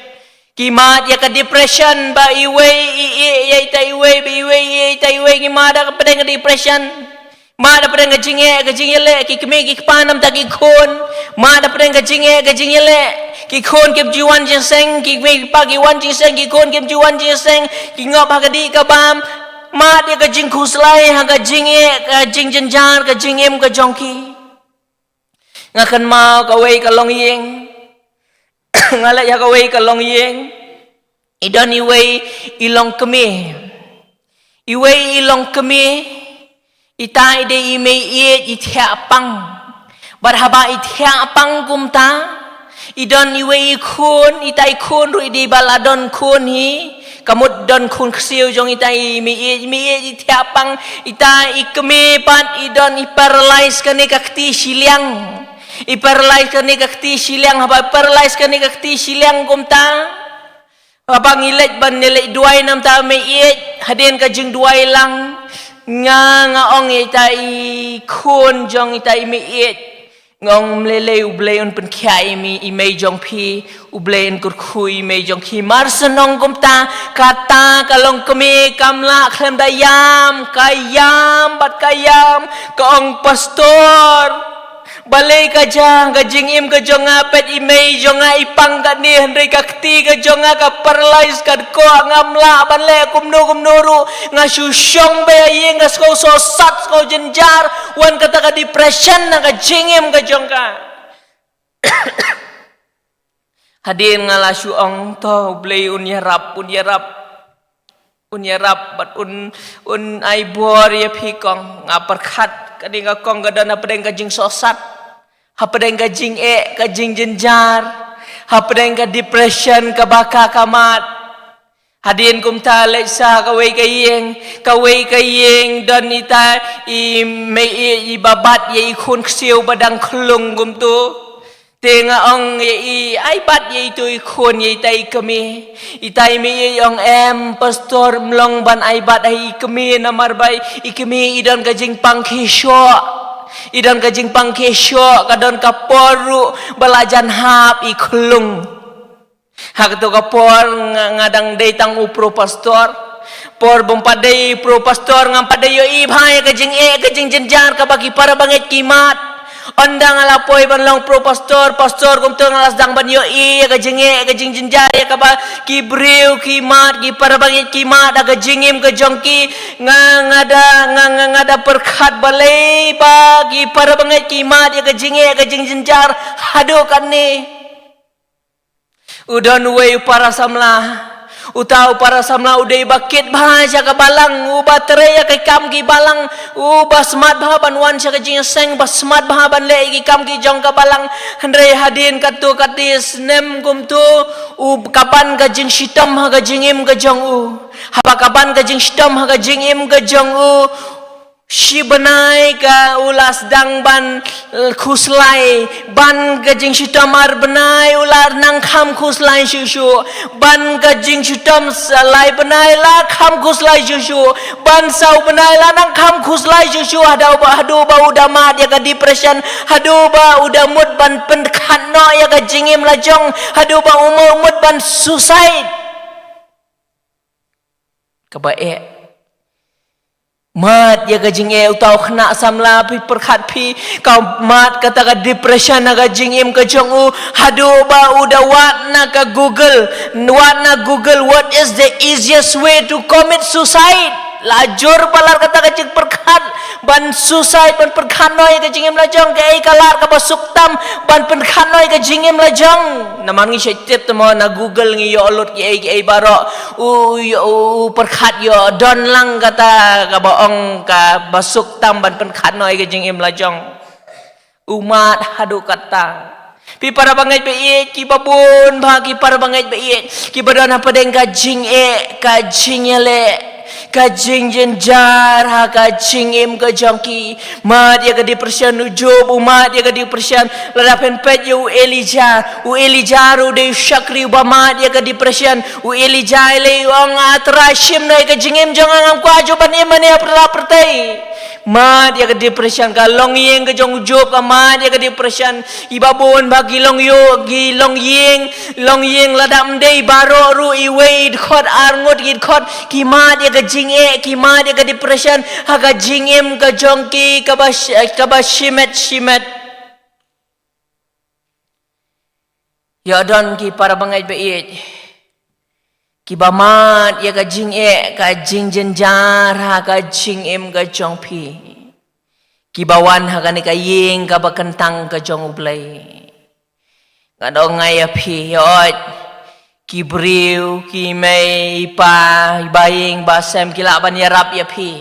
Ki mad ïa ka depression ba iwei i ïeh ïa ita iwei, ba iwei i ïeh ïa ita iwei, ki mad hapdeng ka depression. Mad hapdeng ka jingeh, ka jingïaleh, ki kmie ki kpa namar ki khun. Mad hapdeng ka jingeh, ka jingïaleh, ki khun kim ju wan jingïaseng, ki kmie ki kpa ki wan jingïaseng, ki khun kim ju wan jingïaseng, ki ngop ha ka dih ka bam. Mad ïa ka jingkhuslai ha ka jingeh, ka jingjynjar, ka jingim ka jong ki. Nga kynmaw kawei ka longïing. Nga leit ha kawei ka longïing. I don iwei i longkmie. Iwei i longkmie. Ita i dei i mei ïeit, i thiah pang. Bad haba i thiah pang kumta, i don iwei i khun, ita i khun ruh i dei ba la don khun hi. Ka mut don khun ksiew jong ita i mei ïeit, i mei ïeit i thiah pang, ita i kmie pat i don i paralyze kane ka kti shiliang. I paralyze kane ka kti shiliang, haba paralyze kane ka kti shiliang kumta. Haba ngi leit ban ïaleit duwai namar i mei ïeit, hadien ka jingduwai lang, nga, nga ong ïa ita i khun jong ita i mei ïeit. Nga ong, ym lei lei, U Blei un pynkhiah ïa i mei, i mei jong phi, U Blei un kyrkhu ïa i mei jong phi. Mar shen ong kumta, kata ka longkmie kam lah khlem da ïam, ka ïam, bad ka ïam, ka ong, Pastor, balei ka jia ka jingim ka jong nga, peit i mei jong nga i pang katne, hynrei ka kti ka jong nga ka paralyze, ka dkoh, ngam lah ban leh kumno kumno ruh, nga shu shong beit ha ïing, ka sngew sohsat, sngew jynjar, wan kata ka depression na ka jingim ka jong ka. Hadien nga la shu ong, to, U Blei un ïarap, un ïarap. Un ïarap bad un, un ai bor ïa phi kong. Nga pyrkhat kane ka kong ka don hapdeng ka jingsohsat, hapdeng ka jingeh, ka jingjynjar, hapdeng ka depression kaba ka ka mad. Hadien kumta leit sha kawei ka ïing, kawei ka ïing don ita i mei ïeit iba bat ïa i khun ksiew ba dang khlung kumto. Te nga ong ïa i, ai bat ïa itu i khun ïa ita i kmie. Ita i mei ïeit i ong, em Pastor, ym long ban ai bat ha i kmie namar ba i kmie i don ka jingpang khie shoh. I don ka jingpang khie shoh, ka don ka por ruh ba la jan hap i khlung. Ha kato ka por nga, nga dang dei tang u pro pastor. Por bym pat dei pro pastor, ngam pat dei ïohi bha ïa ka jingeh, ka jingjynjar kaba ki para bangeit ki mad. Ynda nga la poi ban long pro pastor, pastor kumto nga la sdang ban ïohi ïa ka jingeh, ka jingjynjar ïa kaba ki briew ki mad, ki para bangeit ki mad ha ka jingim ka jong ki. Nga, nga da, nga, nga, nga da pyrkhat balei ba ki para bangeit ki mad ïa ka jingeh, ka jingjynjar haduh katne. U don uwei u para samla. Uta u para samla u dei ba kit bha sha ka balang, uba trei ïa ki kam ki balang, uba smat bha ban wan sha ka jingïaseng, ba smat bha ban leh ïa ki kam ki jong ka balang. Hynrei hadien katto katne snem kumto, u ka ban ka jingshitom ha ka jingim ka jong u. Haba ka ban ka jingshitom ha ka jingim ka jong u, shi bnai ka u la sdang ban, eh, khuslai, ban ka jingshitom ar bnai u la nang kham khuslai shuh shuh, ban ka jingshitom sa lai bnai la kham khuslai shuh shuh, ban saw bnai la nang kham khuslai shuh shuh, haduh ba, haduh ba u da mad ïa ka depression, haduh ba u da mut ban pynkhat noh ïa ka jingim la jong, haduh ba u mut ban suicide. Kaba eh. Mad ïa ka jingeh, uta u khynnah samla, phi pyrkhat phi, ka mad kata ka depression ha ka jingim ka jong u, haduh ba u da wad na ka Google, wad na Google, what is the easiest way to commit suicide? La jur palat kata ka jingpyrkhat ban suicide, ban pynkhat noh ïa ka jingim la jong, kaei ka lad kaba suk tam ban pynkhat noh ïa ka jingim la jong. Namar ngi shait tip te mo, na Google ngi ïoh lut kiei kiei baroh. U, u, u pyrkhat ïoh don lang kata kaba ong kaba suk tam ban pynkhat noh ïa ka jingim la jong. U mad haduh katta. Phi para bangeit ba ïeit, kiba bun bha ki para bangeit ba ïeit, kiba don hapdeng ka jingeh, ka jingïaleh, ka jingjynjar ha ka jingim ka jong ki. Mad ïa ka depression u Job, u mad ïa ka depression. Lada phin peit ïa u Elijah, u Elijah ruh u dei u shakri uba mad ïa ka depression. U Elijah u lei u ong, A Trai, shim noh ïa ka jingim jong nga, ngam kwah ju ban im hangne ha pyrthei. Mad ïa ka depression, ka longïing ka jong u Job ka mad ïa ka depression. Kiba bun bha ki longïing, ki longïing, longïing lada ym dei baroh ruh iwei, i dkhot ar ngut ki dkhot, ki mad ïa ka jingeh, ki mad ïa ka depression ha ka jingim ka jong ki kaba sh-, kaba shimet shimet. Ïoh don ki para bangeit ba ïeit, kiba mad ïa ka jingeh, ka jingjynjar ha ka jingim ka jong phi, kiba wan ha kane ka ïing kaba kyntang ka jong U Blei. Ngan ong nga ïa phi, ïoh, ki briew, ki mei, i pa, i ba ïing ba sem ki lah ban ïarap ïa phi.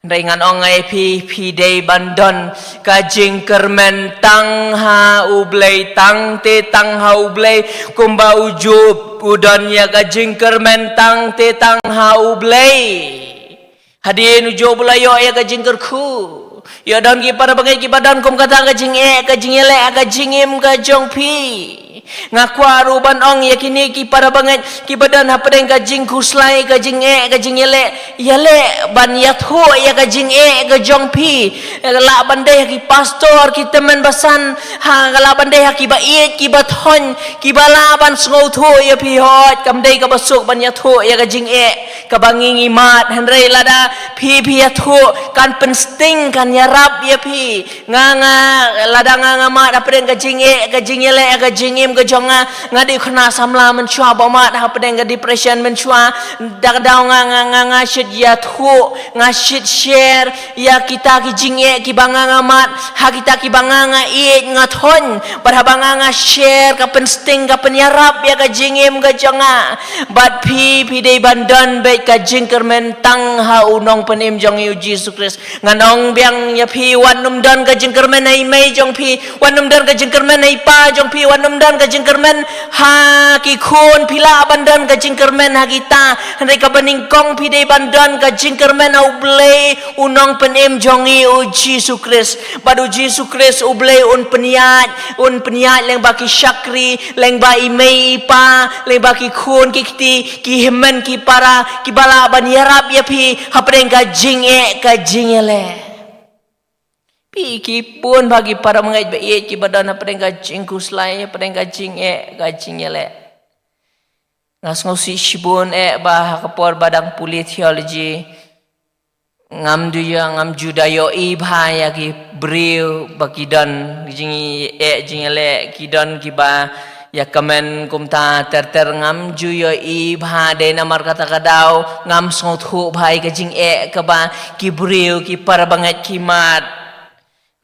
Hynrei ngan ong nga ïa phi, phi dei ban don ka jingkyrmen tang ha U Blei, tang te tang ha U Blei, kumba u Job u don ïa ka jingkyrmen tang te tang ha U Blei. Hadien u Job u la ïoh ïa ka jingkyrkhu. Ïoh don ki para bangeit kiba don kum kata ka jingeh, ka jingïaleh, ka jingim ka jong phi. Nga kwah ruh ban ong ïa kine ki para bangeit kiba don hapdeng ka jingkhuslai, ka jingeh, ka jingïaleh, ïaleh ban ïathuh ïa ka jingeh ka jong phi. Ka lah ban dei ha ki pastor, ki tymmen basan, ha, ka lah ban dei ha kiba ïeit, kiba thoiñ, kiba lah ban sngewthuh ïa phi, hooid, kam dei kaba suk ban ïathuh ïa ka jingeh kaba ngi ngi mad, hynrei lada phi phi ïathuh, kan pynsting, kan ïarap ïa phi. Nga nga, lada nga nga mad hapdeng ka jingeh, ka jingïaleh, ka jingim ka jong nga, nga dei khynnah samla mynshuwa ba mad hapdeng ka depression mynshuwa. Da ka daw nga nga nga nga shit ïathuh, nga shit share ïa kita ki jingeh kiba nga nga mad ha kita kiba nga nga ïeit, nga thoiñ. Bad haba nga nga share, ka pynsting, ka pynïarap ïa ka jingim ka jong nga. Bad phi phi dei ban don beit ka jingkyrmen tang ha u Nongpynim jong ngi u Jisu Khrist. Ngan ong biang ïa phi, wat nym don ka jingkyrmen ha i mei jong phi, wat nym don ka jingkyrmen ha i pa jong phi, wat nym don ka jingkyrmen ha ki khun. Phi lah ban don ka jingkyrmen ha kita, hynrei kaba nyngkong phi dei ban don ka jingkyrmen ha U Blei, u Nongpynim jong ngi u Jisu Khrist. Bad u Jisu Khrist U Blei un pynïaid, un pynïaid lyngba ki shakri, lyngba i mei i pa, lyngba ki khun ki kti, ki hynmen ki para, kiba lah ban ïarap ïa phi hapdeng ka jingeh, ka jingïaleh. Phi ki bun bha ki para bangeit ba ïeit kiba don hapdeng ka jingkhuslai, hapdeng ka jingeh, ka jingïaleh. Nga sngewsih shibun eh ba ha ka por ba dang pule theology, ngam ju ïa, ngam ju da ïohi bha ïa ki briew ba ki don jingeh, jingïaleh, ki don kiba ïa kmen kumta ter ter, ngam ju ïohi bha. Dei namar kata ka daw ngam sngewthuh bha ïa ka jingeh kaba ki briew, ki para bangeit ki mad.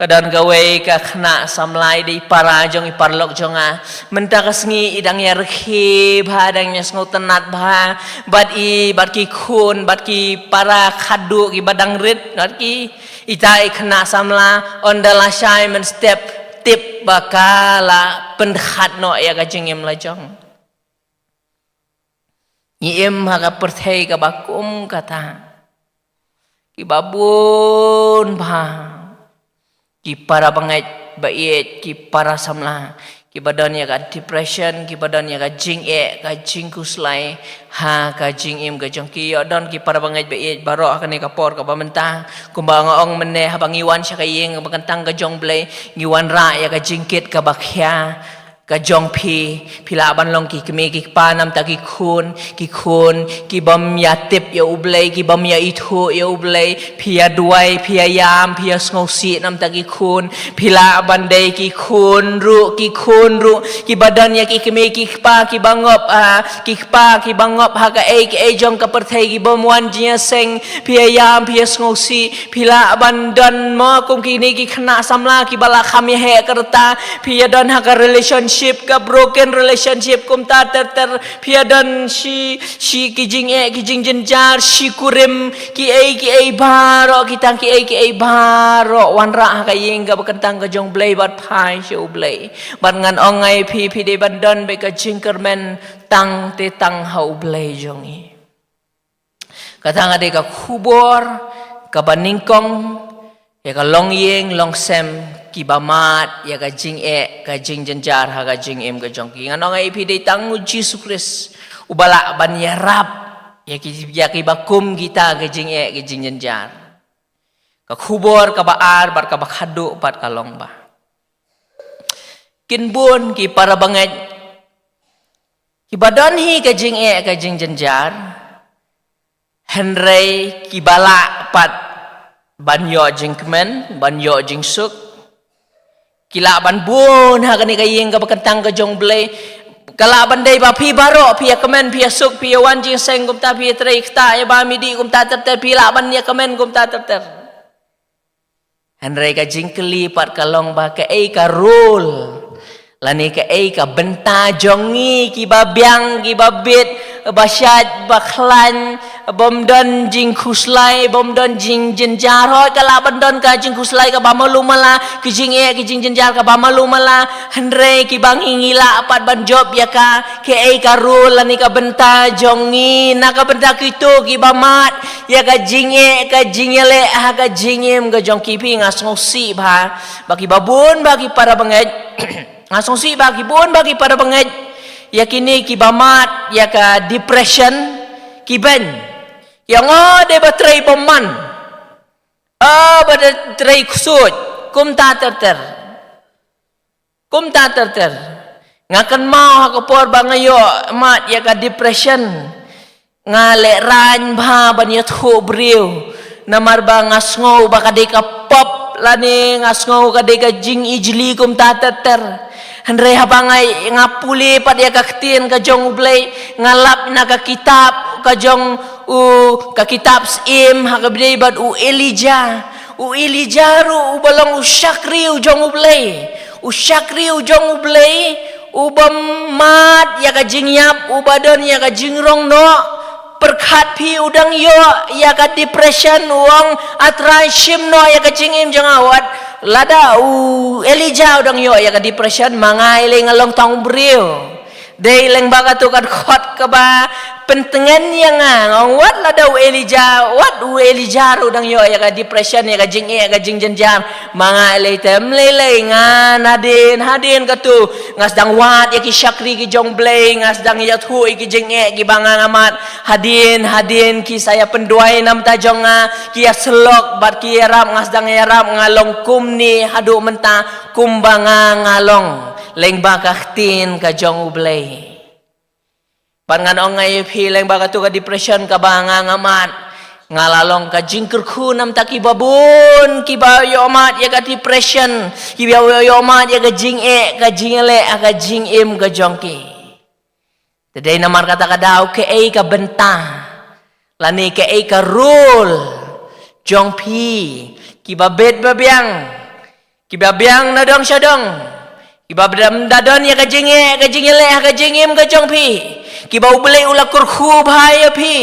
Ka don kawei ka khynnah samla, i dei i para jong i paralok jong nga. Mynta ka sngi i dang ïa rkhie bha, dang ïa sngewtynnat bha bad i, bad ki khun, bad ki para khadduh kiba dang rit, bad ki, ita i khynnah samla, ynda la shai mynstep, tip ba ka la pynkhat noh ïa ka jingim la jong. Ngi im ha ka pyrthei kaba kum kata. Kiba bun bha ki para bangeit ba ïeit, ki para samla, kiba don ïa ka depression, kiba don ïa ka jingeh, ka jingkhuslai ha ka jingim ka jong ki. Ïoh don ki para bangeit ba ïeit baroh ha kane ka por kaba mynta, kumba nga ong mynne, haba ngi wan sha ka ïing ba kyntang ka jong U Blei, ngi wanrah ïa ka jingkit kaba khia ka jong phi. Phi lah ban long ki kmie ki kpa namar ki khun, ki khun kibym ïa tip ïa U Blei, kibym ïa ithuh ïa U Blei. Phi ïa duwai, phi ïa ïam, phi ïa sngewsih namar ki khun. Phi lah ban dei ki khun ruh, ki khun ruh kiba don ïa ki kmie ki kpa kiba ngop, ah, ki kpa kiba ngop ha kaei kaei jong ka pyrthei, kibym wan jingïaseng. Phi ïa ïam, phi ïa sngewsih. Phi lah ban don mo kum kine ki khynnah samla kiba la kham ïa heh ka rta. Phi ïa don ha ka relationship relationship, ka broken relationship, kumta ter ter, phi ïa don shi, shi ki jingeh, ki jingjynjar, shi kurim, ki ei, ki ei baroh, ki tang ki ei, ki ei baroh, wanrah ha ka ïing kaba kyntang ka jong U Blei bad phai sha U Blei. Bad ngan ong ïa phi, phi dei ban don beit ka jingkyrmen tang te tang ha U Blei jong ngi. Kata nga dei ka khubor kaba nyngkong ïa ka longïing longsem kiba mad ïa ka jingeh ka jingjynjar ha ka jingim ka jong ki. Ngan ong ïa phi, dei tang U Jisu Khrist uba lah ban ïarap ïa ki, ïa kiba kum kita ka jingeh ka jingjynjar. Ka khubor kaba ar bad kaba khadduh pat ka long ba kin bun ki para bangeit kiba don hi ka jingeh ka jingjynjar, hynrei kiba lah pat ban ïoh jingkmen, ban ïoh jingsuk. Ki lah ban bun ha kane ka ïing kaba kyntang ka jong U Blei. Ka lah ban dei ba phi baroh phi ïa kmen, phi ïa suk, phi ïa wan jingïaseng kumta, phi ïa trei ktah ïa ba mih dih kumta ter ter, phi lah ban ïa kmen kumta ter ter. Hynrei ka jingkylli pat ka long ba kaei ka role lane kaei ka bynta jong ngi kiba biang, kiba bit, ba shait, ba khlaiñ, bym don jingkhuslai, bym don jingjynjar. Hooid, ka lah ban don ka jingkhuslai kaba malu mala, ki jingeh, ki jingjynjar kaba malu mala. Hynrei kiba ngi, ngi lah pat ban jop ïa ka, kaei ka role lane ka bynta jong ngi na ka bynta kito kiba mad ïa ka jingeh ka jingïaleh ha ka jingim ka jong ki. Phi, nga sngewsih ba, ba kiba bun ba ki para bangeit, nga sngewsih ba ki bun ba ki para bangeit ïa kine kiba mad ïa ka depression ki beiñ. Ïa nga dei ba trei bymman, ah, ba dei trei ksuid, kumta ter ter. Kumta ter ter. Nga kynmaw ha ka por ba nga ïoh mad ïa ka depression, nga lehraiñ bha ban ïathuh briew, namar ba nga sngew ba ka dei ka pop lane nga sngew ka dei ka jingijli kumta ter ter. Hynrei haba nga, nga pule pat ïa ka ktien ka jong U Blei, nga lap na ka kitab ka jong u, ka kitab Syiem ha kaba ïadei bad u Elijah. U Elijah ruh uba long u shakri u jong U Blei. U shakri u jong U Blei, uba mad ïa ka jingïap, uba don ïa ka jingrong noh. Pyrkhat phi, u dang ïoh ïa ka depression, u ong, A Trai, shim noh ïa ka jingim jong nga. Wat lada u Elijah u dang ïoh ïa ka depression, ma nga lei nga long tang u briew. Dei lyngba katu ka dkhot kaba pyntngen ïa nga, nga ong, wat lada u Elijah, wat u Elijah ruh u dang ïoh ïa ka depression, ïa ka jingeh, ïa ka jingjynjar, ma nga lei te ym lei lei. Nga nadien hadien katu nga sdang wad ïa ki shakri ki jong U Blei, nga sdang ïathuh ïa ki jingeh kiba nga, nga mad. Hadien hadien ki sa ïa pynduwai na ka bynta jong nga, ki ïa syllok bad ki ïarap, nga sdang ïarap, nga long kumne haduh mynta kumba nga, nga long, lyngba ka ktien ka jong U Blei. Bad ngan ong ïa phi, lyngba katu ka depression kaba nga, nga mad, nga la long ka jingkyrkhu na ka bynta kiba bun kiba ïoh mad ïa ka depression, kiba ïoh mad ïa ka jingeh ka jingïaleh ha ka jingim ka jong ki. Te dei namar kata ka daw, kaei ka bynta lane kaei ka role jong phi, kiba bit ba biang, kiba biang na dong sha dong, kiba bym da don ïa ka jingeh ka jingïaleh ha ka jingim ka jong phi, kiba U Blei u la kyrkhu bha ïa phi,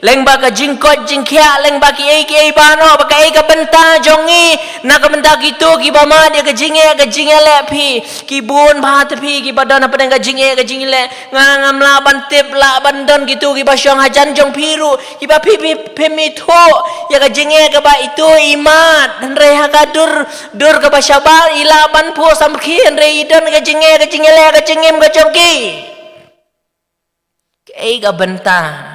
lyngba ka jingkoit jingkhiah, lyngba kiei kiei baroh, ba kaei ka bynta jong ngi na ka bynta kito kiba mad ïa ka jingeh ka jingïaleh phi. Ki bun bha te phi kiba don hapdeng ka jingeh ka jingïaleh. Nga ngam lah ban tip, lah ban don kito kiba shong hajan jong phi ruh, kiba phi, phi, phim ithuh ïa ka jingeh kaba ito i mad. Hynrei ha ka dur, dur kaba shabar i lah ban phuh samrkhie, hynrei i don ka jingeh ka jingïaleh ka jingim ka jong ki. Kaei ka bynta?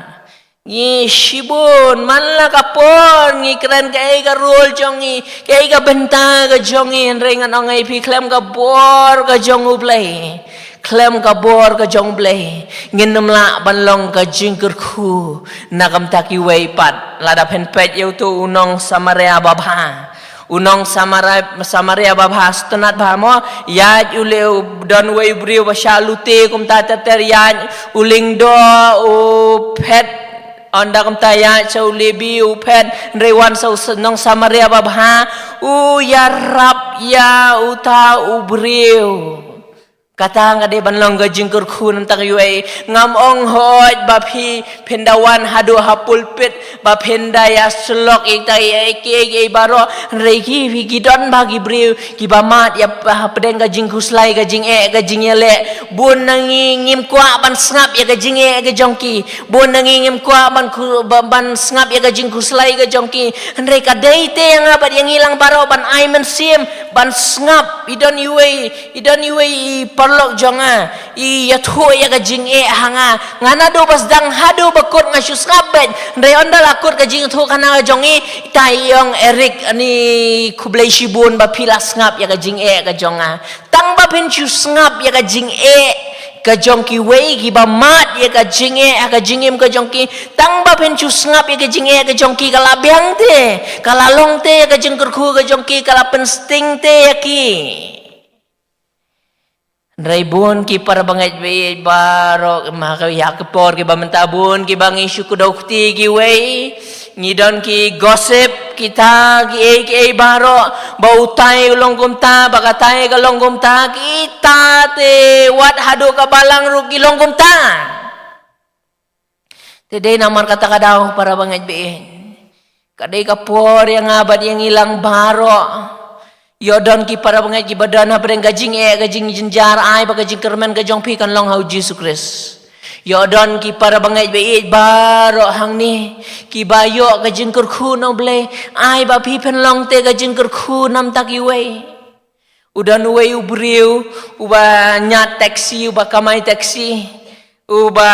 Ngi shibun man la ka por ngi kren kaei ka role jong ngi, kaei ka bynta ka jong ngi, hynrei ngan ong ïa phi, khlem ka bor ka jong U Blei, khlem ka bor ka jong U Blei, ngin ym lah ban long ka jingkyrkhu na ka bynta kiwei pat. Lada phin peit ïa uto u nong Samaria babha, u nong Samaria, Samaria babha, sngewtynnat bha mo, ïaid u leh, u don uwei u briew ba shah lute kumta ter ter, ïaid u lyngdoh, u phet, ynda kumta ïaid sha u Lebi u phet, hynrei wan sha u s-, nong Samaria babha, u ïarap ïa uta u briew. Kata nga dei ban long ka jingkyrkhu namar kata kawei. Ngam ong hooid ba phi phin da wan haduh ha pulpit ba phin da ïa syllok ïa kita ïa kiei kiei baroh. Hynrei ki phi ki don ba ki briew kiba mad ïa hapdeng ka jingkhuslai ka jingeh ka jingïaleh. Bun na ngi ngim kwah ban sngap ïa ka jingeh ka jong ki. Bun na ngi ngim kwah ban ban sngap ïa ka jingkhuslai ka jong ki. Hynrei ka dei te ïa nga bad ïa ngi lang baroh ban ai mynsiem ban sngap. I don iwei i don iwei i paralok jong nga i ïathuh ïa ka jingeh ha nga. Nga naduh ba sdang haduh ba kut nga shu sngap beit. Hynrei ynda la kut ka jingïathuh kane ka jong i, tai ong Eric ani khublei shibun ba phi la sngap ïa ka jingeh ka jong nga. Tang ba phin shu sngap ïa ka jingeh ka jong kiwei kiba mad ïa ka jingeh ha ka jingim ka jong ki. Tang ba phin shu sngap ïa ka jingeh ka jong ki ka la biang te, ka la long te ïa ka jingkyrkhu ka jong ki, ka la pynsting te ïa ki. Hynrei bun ki para bangeit baieit baroh ma ka ïa ka por kiba mynta bun kiba ngi shu kdew kti kiwei. Ngi don ki gossip kita kiei kiei baroh ba utai u long kumta ba katai ka long kumta kita te wat haduh ka balang ruh ki long kumta. Te dei namar kata ka daw para bangeit baieit. Ka dei ka por ïa nga bad ïa ngi lang baroh. Ïoh don ki para bangeit kiba don hapdeng ka jingeh ka jingjynjar ai ba ka jingkyrmen ka jong phi kan long ha u Jisu Khrist. Ïoh don ki para bangeit baieit baroh hangne kiba ïoh ka jingkyrkhu na u Blei ai ba phi phin long te ka jingkyrkhu namar kata kiwei. U don uwei u briew uba ñiad taxi uba kamai taxi uba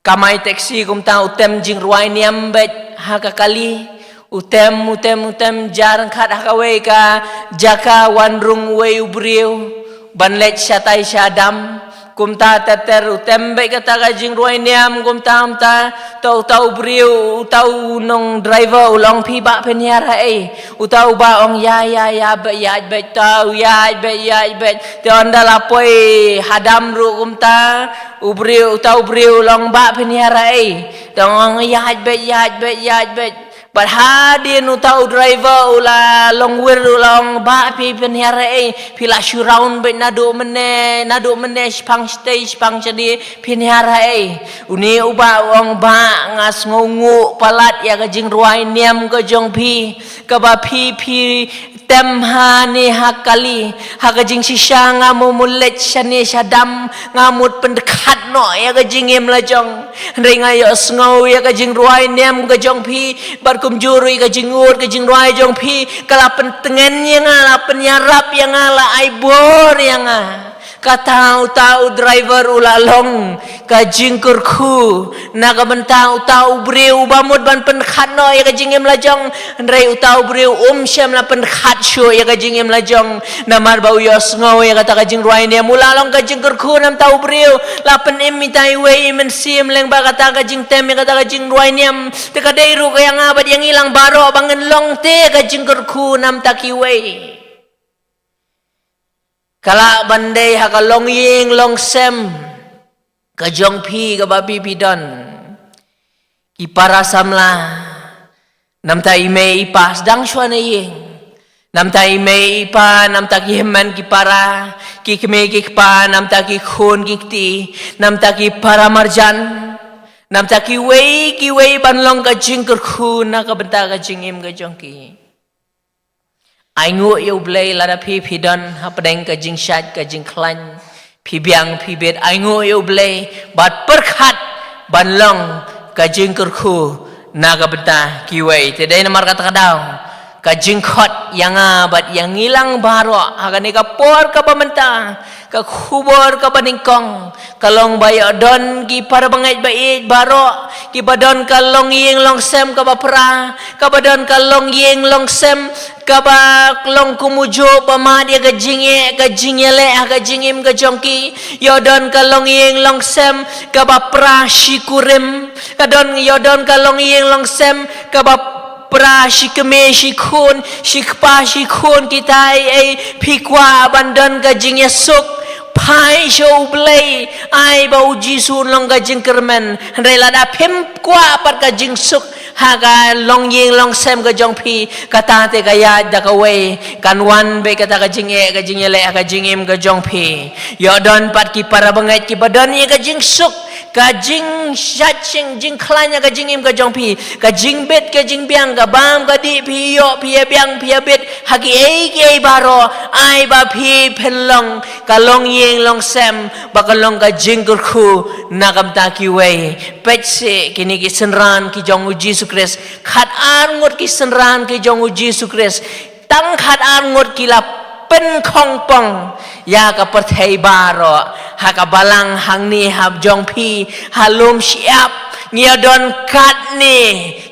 kamai taxi kumta u tem jingrwai niam beit ha ka kali. U tem u tem u tem jar ryngkat ha kawei ka jaka wan rung uwei u briew ban leit shatai sha dam. Kumta ter ter u tem beit kata ka jingrwai niam kumta kumta. Te uta u briew uta u nong driver u la ong phi bah phin hiar haei. Uta u bah ong ïa ïa ïa beit ïaid beit uta u ïaid beit ïaid beit. Te ynda la poi ha dam ruh kumta u briew uta u briew u la ong bah phin hiar haei. Te ong ïaid beit ïaid beit ïaid beit. Bad hadien uta u driver u la long wir u la ong bah phi phin hiar haei. Phi la shu round beit naduh mynne naduh mynne shipang shatei shipang shane phin hiar haei. Une u bah u ong bah nga sngewnguh palat ïa ka jingrwai niam ka jong phi kaba phi phi tem hane ha kali ha ka jingshisha nga mut mut leit shane sha dam nga mut pyndkhat noh ïa ka jingim la jong. Hynrei nga ïohsngew ïa ka jingrwai niam ka jong phi bad kumjuh ruh ïa ka jingud ka jingrwai jong phi ka la pyntngen ïa nga la pynïarap ïa nga la ai bor ïa nga. Kata uta u driver u la long ka jingkyrkhu na ka bynta uta u briew uba mut ban pynkhat noh ïa ka jingim la jong. Hynrei uta u briew um shym la pynkhat shuh ïa ka jingim la jong. Namar ba u ïohsngew ïa kata ka jingrwai niam u la long ka jingkyrkhu namar uta u briew la pynim ita iwei i mynsiem lyngba kata ka jingtem ïa kata ka jingrwai niam. Te ka dei ruh ka ïa nga bad ïa ngi lang baroh ba ngin long te ka jingkyrkhu namar kita kiwei. Ka lah ban dei ha ka longïing longsem ka jong phi kaba phi phi don. Ki para samla namar i mei i pa sdang shuwa na ïing. Namar i mei i pa namar ki hynmen ki para ki kmie ki kpa namar ki khun ki kti namar ki para marjan namar kiwei kiwei ban long ka jingkyrkhu na ka bynta ka jingim ka jong ki. Ainguh ïa u Blei lada phi phi don hapdeng ka jingshait ka jingkhlaiñ phi biang phi bit ainguh ïa u Blei bad pyrkhat ban long ka jingkyrkhu na ka bynta kiwei. Te dei namar kata ka daw ka jingkhot ïa nga bad ïa ngi lang baroh ha kane ka por kaba mynta ka khubor kaba nyngkong ka long ba ïoh don ki para bangeit ba ïeit baroh kiba don ka longïing longsem kaba pra kaba don ka longïing longsem kaba long kumjuh ba mad ïa ka jingeh ka jingïaleh ha ka jingim ka jong ki. Ïoh don ka longïing longsem kaba pra shi kurim ka don ïoh don ka longïing longsem kaba pra shi kmie shi khun shi kpa shi khun kita ei ei phi kwah ban don ka jingïasuk phai sha u Blei ai ba u Jisu un long ka jingkyrmen. Hynrei lada phim kwah pat ka jingsuk Ha ka longïing longsem ka jong phi, kata te ka ïaid da kawei, kan wan beit kata ka jingeh, ka jingïaleh, ka jingim ka jong phi. Ïoh don pat ki para bangeit kiba don ïa ka jingsuk, ka jingshait jing, jingkhlaiñ ïa ka jingim ka jong phi, ka jingbit, ka jingbiang, ka bam, ka dih, phi ïoh, phi ïa biang, phi ïa bit, ha kiei kiei baroh, ai ba phi phin long, ka longïing longsem, ba ka long ka jingkyrkhu, na ka bynta kiwei. Peit seh kine ki synran ki jong u Jisu Khrist. Khat ar ngut ki synran ki jong u Jisu Khrist. Tang khat ar ngut ki la pynkhongpong ïa ka pyrthei baroh. Ha ka balang hangne ha jong phi, ha lum shyiap. Ngi ïa don katne,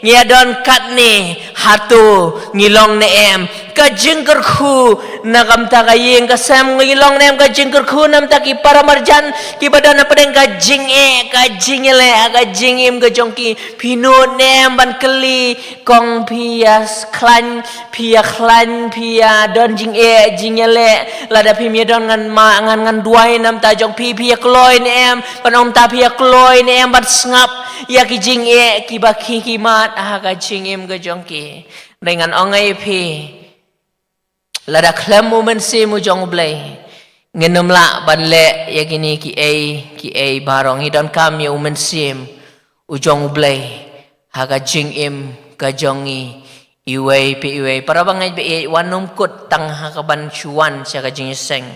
ngi ïa don katne, hato ngi long ne em? Ka jingkyrkhu na ka bynta ka ïing ka sem, ngi long ne em ka jingkyrkhu na ka bynta ki para marjan kiba don hapdeng ka jingeh, ka jingïaleh, ka jingim ka jong ki? Phi nud ne em ban kylli, kong, phi ïa khlaiñ, phi ïa khlaiñ, phi ïa don jingeh, jingïaleh, lada phim ïa don ngan ma, ngan, ngan duwai na ka bynta jong phi, phi ïa kloi ne em ban ong, ta phi ïa kloi ne em ban sngap ïa ki jingeh kiba khie khmat ha ka jingim ka jong ki? Hynrei ngan ong ïa phi, lada khlem u Mynsiem u jong U Blei, ngin ym lah ban leh ïa kine kiei kiei baroh. Ngi donkam ïa u Mynsiem u jong U Blei ha ka jingim ka jong ngi iwei pa iwei. Para bangeit ba ïeit, wat nym kut tang ha ka ban shu wan sha ka jingïaseng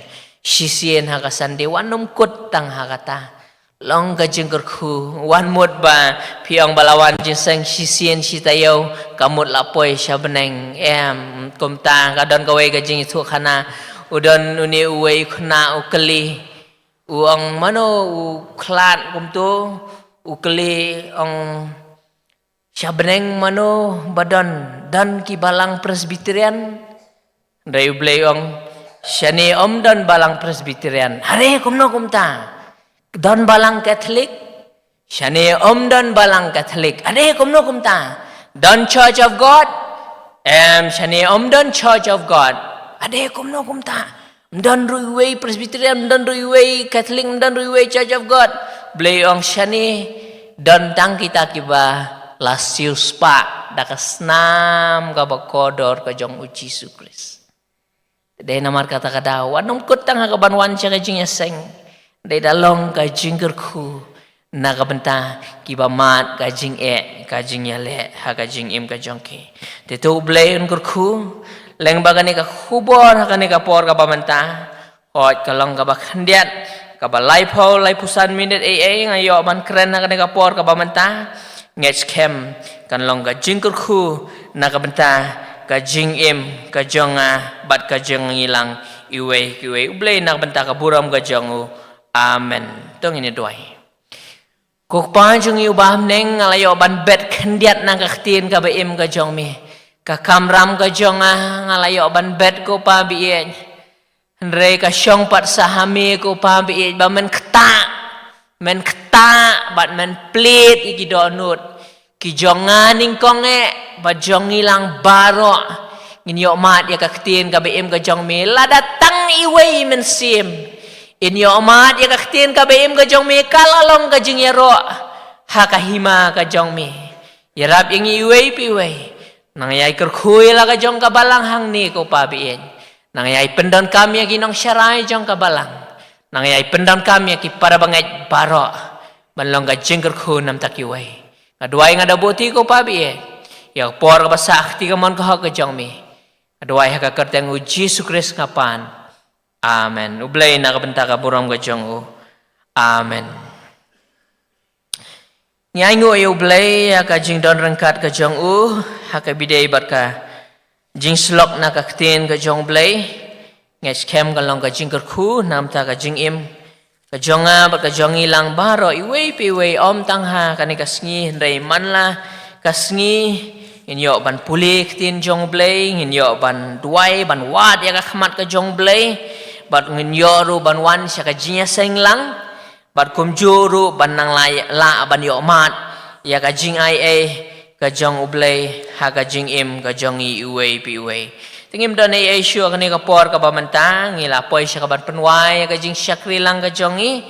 shisien ha ka Sunday, wat nym kut tang ha kata. Long ka jingkyrkhu, wat mut ba phi ong ba la wan jingïaseng shisien shi taïew, ka mut la poi sha bneng. Em, kumta, ka don kawei ka jingïathuhkhana. U don une uwei u khynnah u kylli, u ong, mano u khlad kumto? U kylli, ong, sha bneng mano ba don, don ki balang Presbyterian? Hynrei U Blei u ong, shane ym don balang Presbyterian. Are, kumno kumta? Don balang Catholic? Shane ym don balang Catholic. Are, kumno kumta? Don Church of God? Em, shane ym don Church of God. Are, kumno kumta? Ym don ruh iwei Presbyterian, ym don ruh iwei Catholic, ym don ruh iwei Church of God. U Blei u ong, shane don tang kita kiba la siewspah da ka snam kaba kordor ka jong u Jisu Khrist. Te dei namar kata ka daw, wat nym kut tang ha ka ban wan sha ka jingïaseng. Dei da long ka jingkyrkhu na ka bynta kiba mad ka jingeh, ka jingïaleh ha ka jingim ka jong ki. Te to U Blei un kyrkhu lyngba kane ka khubor ha kane ka por kaba mynta. Hooid, ka long kaba khyndiat, kaba laiphew, laiphew san minit ei ei nga ïoh ban kren ha kane ka por kaba mynta. Ngeit skhem kan long ka jingkyrkhu na ka bynta ka jingim ka jong nga bad ka jong ngi lang iwei pa iwei. U Blei na ka bynta ka burom ka jong u. Amen. To ngin ïa duwai. Ko Kpa jong ngi uba ha bneng, nga la ïoh ban bet khyndiat na ka ktien kaba im ka jong me. Ka kamram ka jong nga, nga la ïoh ban bet, ko Pa ba ïeit. Hynrei ka shong pat sa ha me, ko Pa ba ïeit, ba men ktah, men ktah bad men plied ïa ki dohnud ki jong nga nyngkong eh bad jong ngi lang baroh. Ngin ïoh mad ïa ka ktien kaba im ka jong me. Lada tang iwei i mynsiem in ïoh mad ïa ka ktien kaba im ka jong me, ka la long ka jingïaroh ha ka hima ka jong me. Ïarap ïa ngi iwei pa iwei. Nang ïai kyrkhu ïa la ka jong ka balang hangne, ko Pa ba ïeit. Nang ïai pyndonkam ïa ki nongsharai jong ka balang. Nang ïai pyndonkam ïa ki para bangeit baroh ban long ka jingkyrkhu na ka bynta kiwei. Nga duwai, nga da buti, ko Pa ba ïeit, ïa ka por kaba sah ha ka kti kamon ka hok ka jong me. Nga duwai ha ka kyrteng u Jisu Khrist nga pan. Amen. U Blei na ka bynta ka burom ka jong u. Amen. Ngi ainguh ïa U Blei ïa ka jingdon ryngkat ka jong u ha kaba ïadei bad ka jingsyllok na ka ktien ka jong U Blei. Ngeit skhem kan long ka jingkyrkhu na ka bynta ka jingim ka jong nga bad ka jong ngi lang baroh, iwei pa iwei, ym tang ha kane ka sngi hynrei man la ka sngi ngin ïoh ban pule ktien jong U Blei, ngin ïoh ban duwai, ban wad ïa ka khmat ka jong U Blei, bad ngin ïoh ruh ban wan sha ka jingïaseng lang. Bad kumjuh ruh ban nang lah, lah ban ïoh mad ïa ka jingai ei ka jong U Blei ha ka jingim ka jong ngi iwei pa iwei. Te ngim don ei ei shuh ha kane ka por kaba mynta, ngi la poi sha ka ban pynwai ïa ka jingshakri lang ka jong ngi.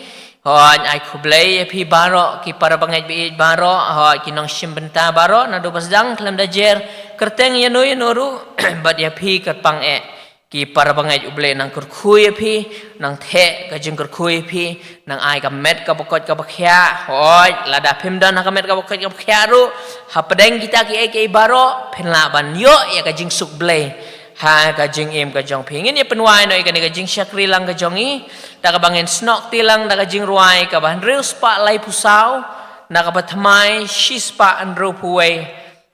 Hooid, ai khublei ïa phi baroh, ki para bangeit ba ïeit baroh, hooid, ki nongshim bynta baroh, naduh ba sdang khlem da jer, kyrteng ïano ïano ruh, bad ïa phi kyrpang eh. Ki para bangeit, U Blei nang kyrkhu ïa phi, nang theh ka jingkyrkhu ïa phi, nang ai ka met kaba koit kaba khiah, hooid, lada phim don ha ka met kaba koit kaba khiah ruh, hapdeng kita kiei kiei baroh, phin lah ban ïoh ïa ka jingsuk Blei ha ka jingim ka jong phi. Ngin ïa pynwai noh ïa kane ka jingshakri lang ka jong ngi, da kaba ngin snoh kti lang da ka jingrwai kaba hynriew spah laiphew saw, na kaba thymmai shi spah hynriewphew wei,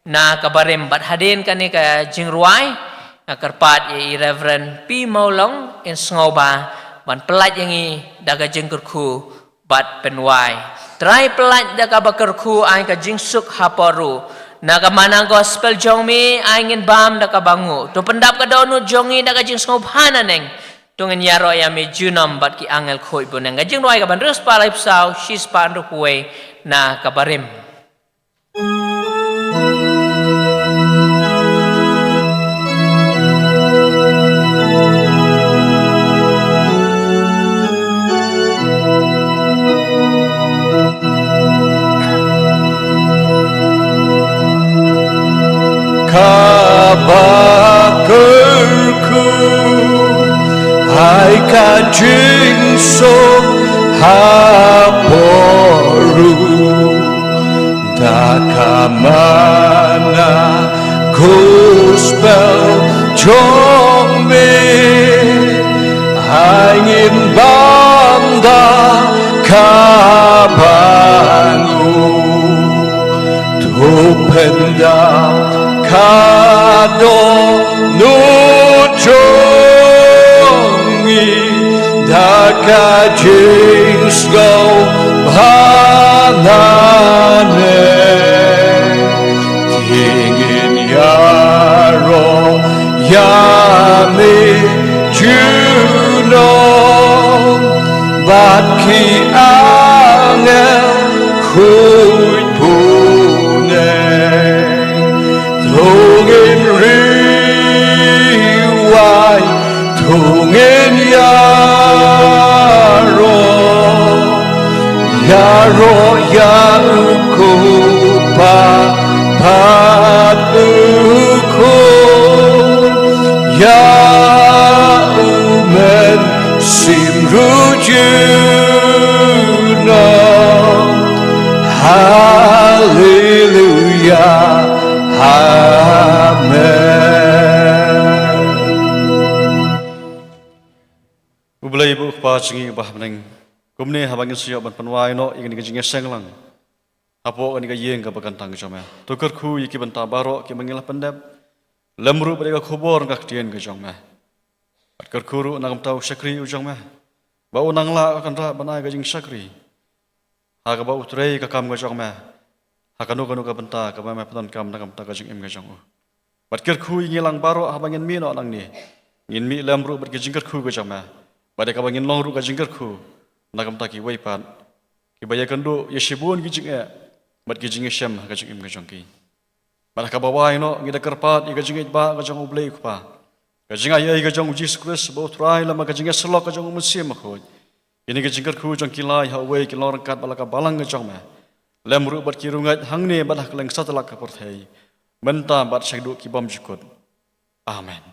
na kaba rim. Bad hadien kane ka jingrwai, nga kyrpad ïa i Reverend P Mawlong, in sngewbha ban pyllait ïa ngi da ka jingkyrkhu bad pynwai. Trai pyllait da kaba kyrkhu, ai ka jingsuk hapoh ruh. Na ka mana gospel jong me, ai ngin bam da kaba nguh. To pyndap ka dohnud jong ngi da ka jingsngewbha naneng. To ngin ïaroh ïa me junom bad ki angel khuid bneng. Ka jingrwai kaba hynriew spah laiphew saw, shi spah hynriewphew wei, na kaba rim. Kaba kyrkhu, ai ka jingsuk hapoh ruh. Da ka mana gospel jong me, ai ngin bam da kaba nguh. To pyndap ka dohnud jong ngi da ka jingsngewbha naneng. Te ngin ïaroh ïa me junom bad ki angel khuid bneng. To ngin riewai, to ngin ïaroh, ïaroh ïa u Kpa bad u Khun, ïa u Mynsiem ruh junom. Haleluya. Amen. U Blei ba u Kpa jong ngi uba ha bneng, kumne haba ngin sa ïoh ban pynwai noh ïa kane ka jingïaseng lang hapoh kane ka ïing kaba kyntang ka jong me, to kyrkhu ïa ki bynta baroh kiba ngi la pyndep, lem ruh bad ïa ka khubor ka ktien ka jong me. Bad kyrkhu ruh na ka bynta u shakri u jong me, ba un nang lah kynrad ban ai ka jingshakri ha kaba u trei ka kam ka jong me ha kano kano ka bynta kaba me pyndonkam na ka bynta ka jingim ka jong u. Bad kyrkhu ïa ngi lang baroh haba ngin mih noh nangne, ngin mih lem ruh bad ka jingkyrkhu ka jong me, bad ïa kaba ngin long ruh ka jingkyrkhu na ka bynta kiwei pat kiba ïakynduh ïa shibun ki jingeh bad ki jingïashem ha ka jingim ka jong ki. Bad ha kaba wai noh, ngi da kyrpad ïa ka jingïeit ba ka jong U Blei U Kpa, ka jingai ei ka jong U Jisu Khrist ba u Trai, lem bad ka jingïasyllok ka jong U Mynsiem Bakhuid, kine ki jingkyrkhu jong ki lai ha uwei kin long ryngkat bad la ka balang ka jong me, lem ruh bad ki riewngeit hangne bad ha kylleng satlak ka pyrthei, mynta bad shaduh ki bymjukut. Amen.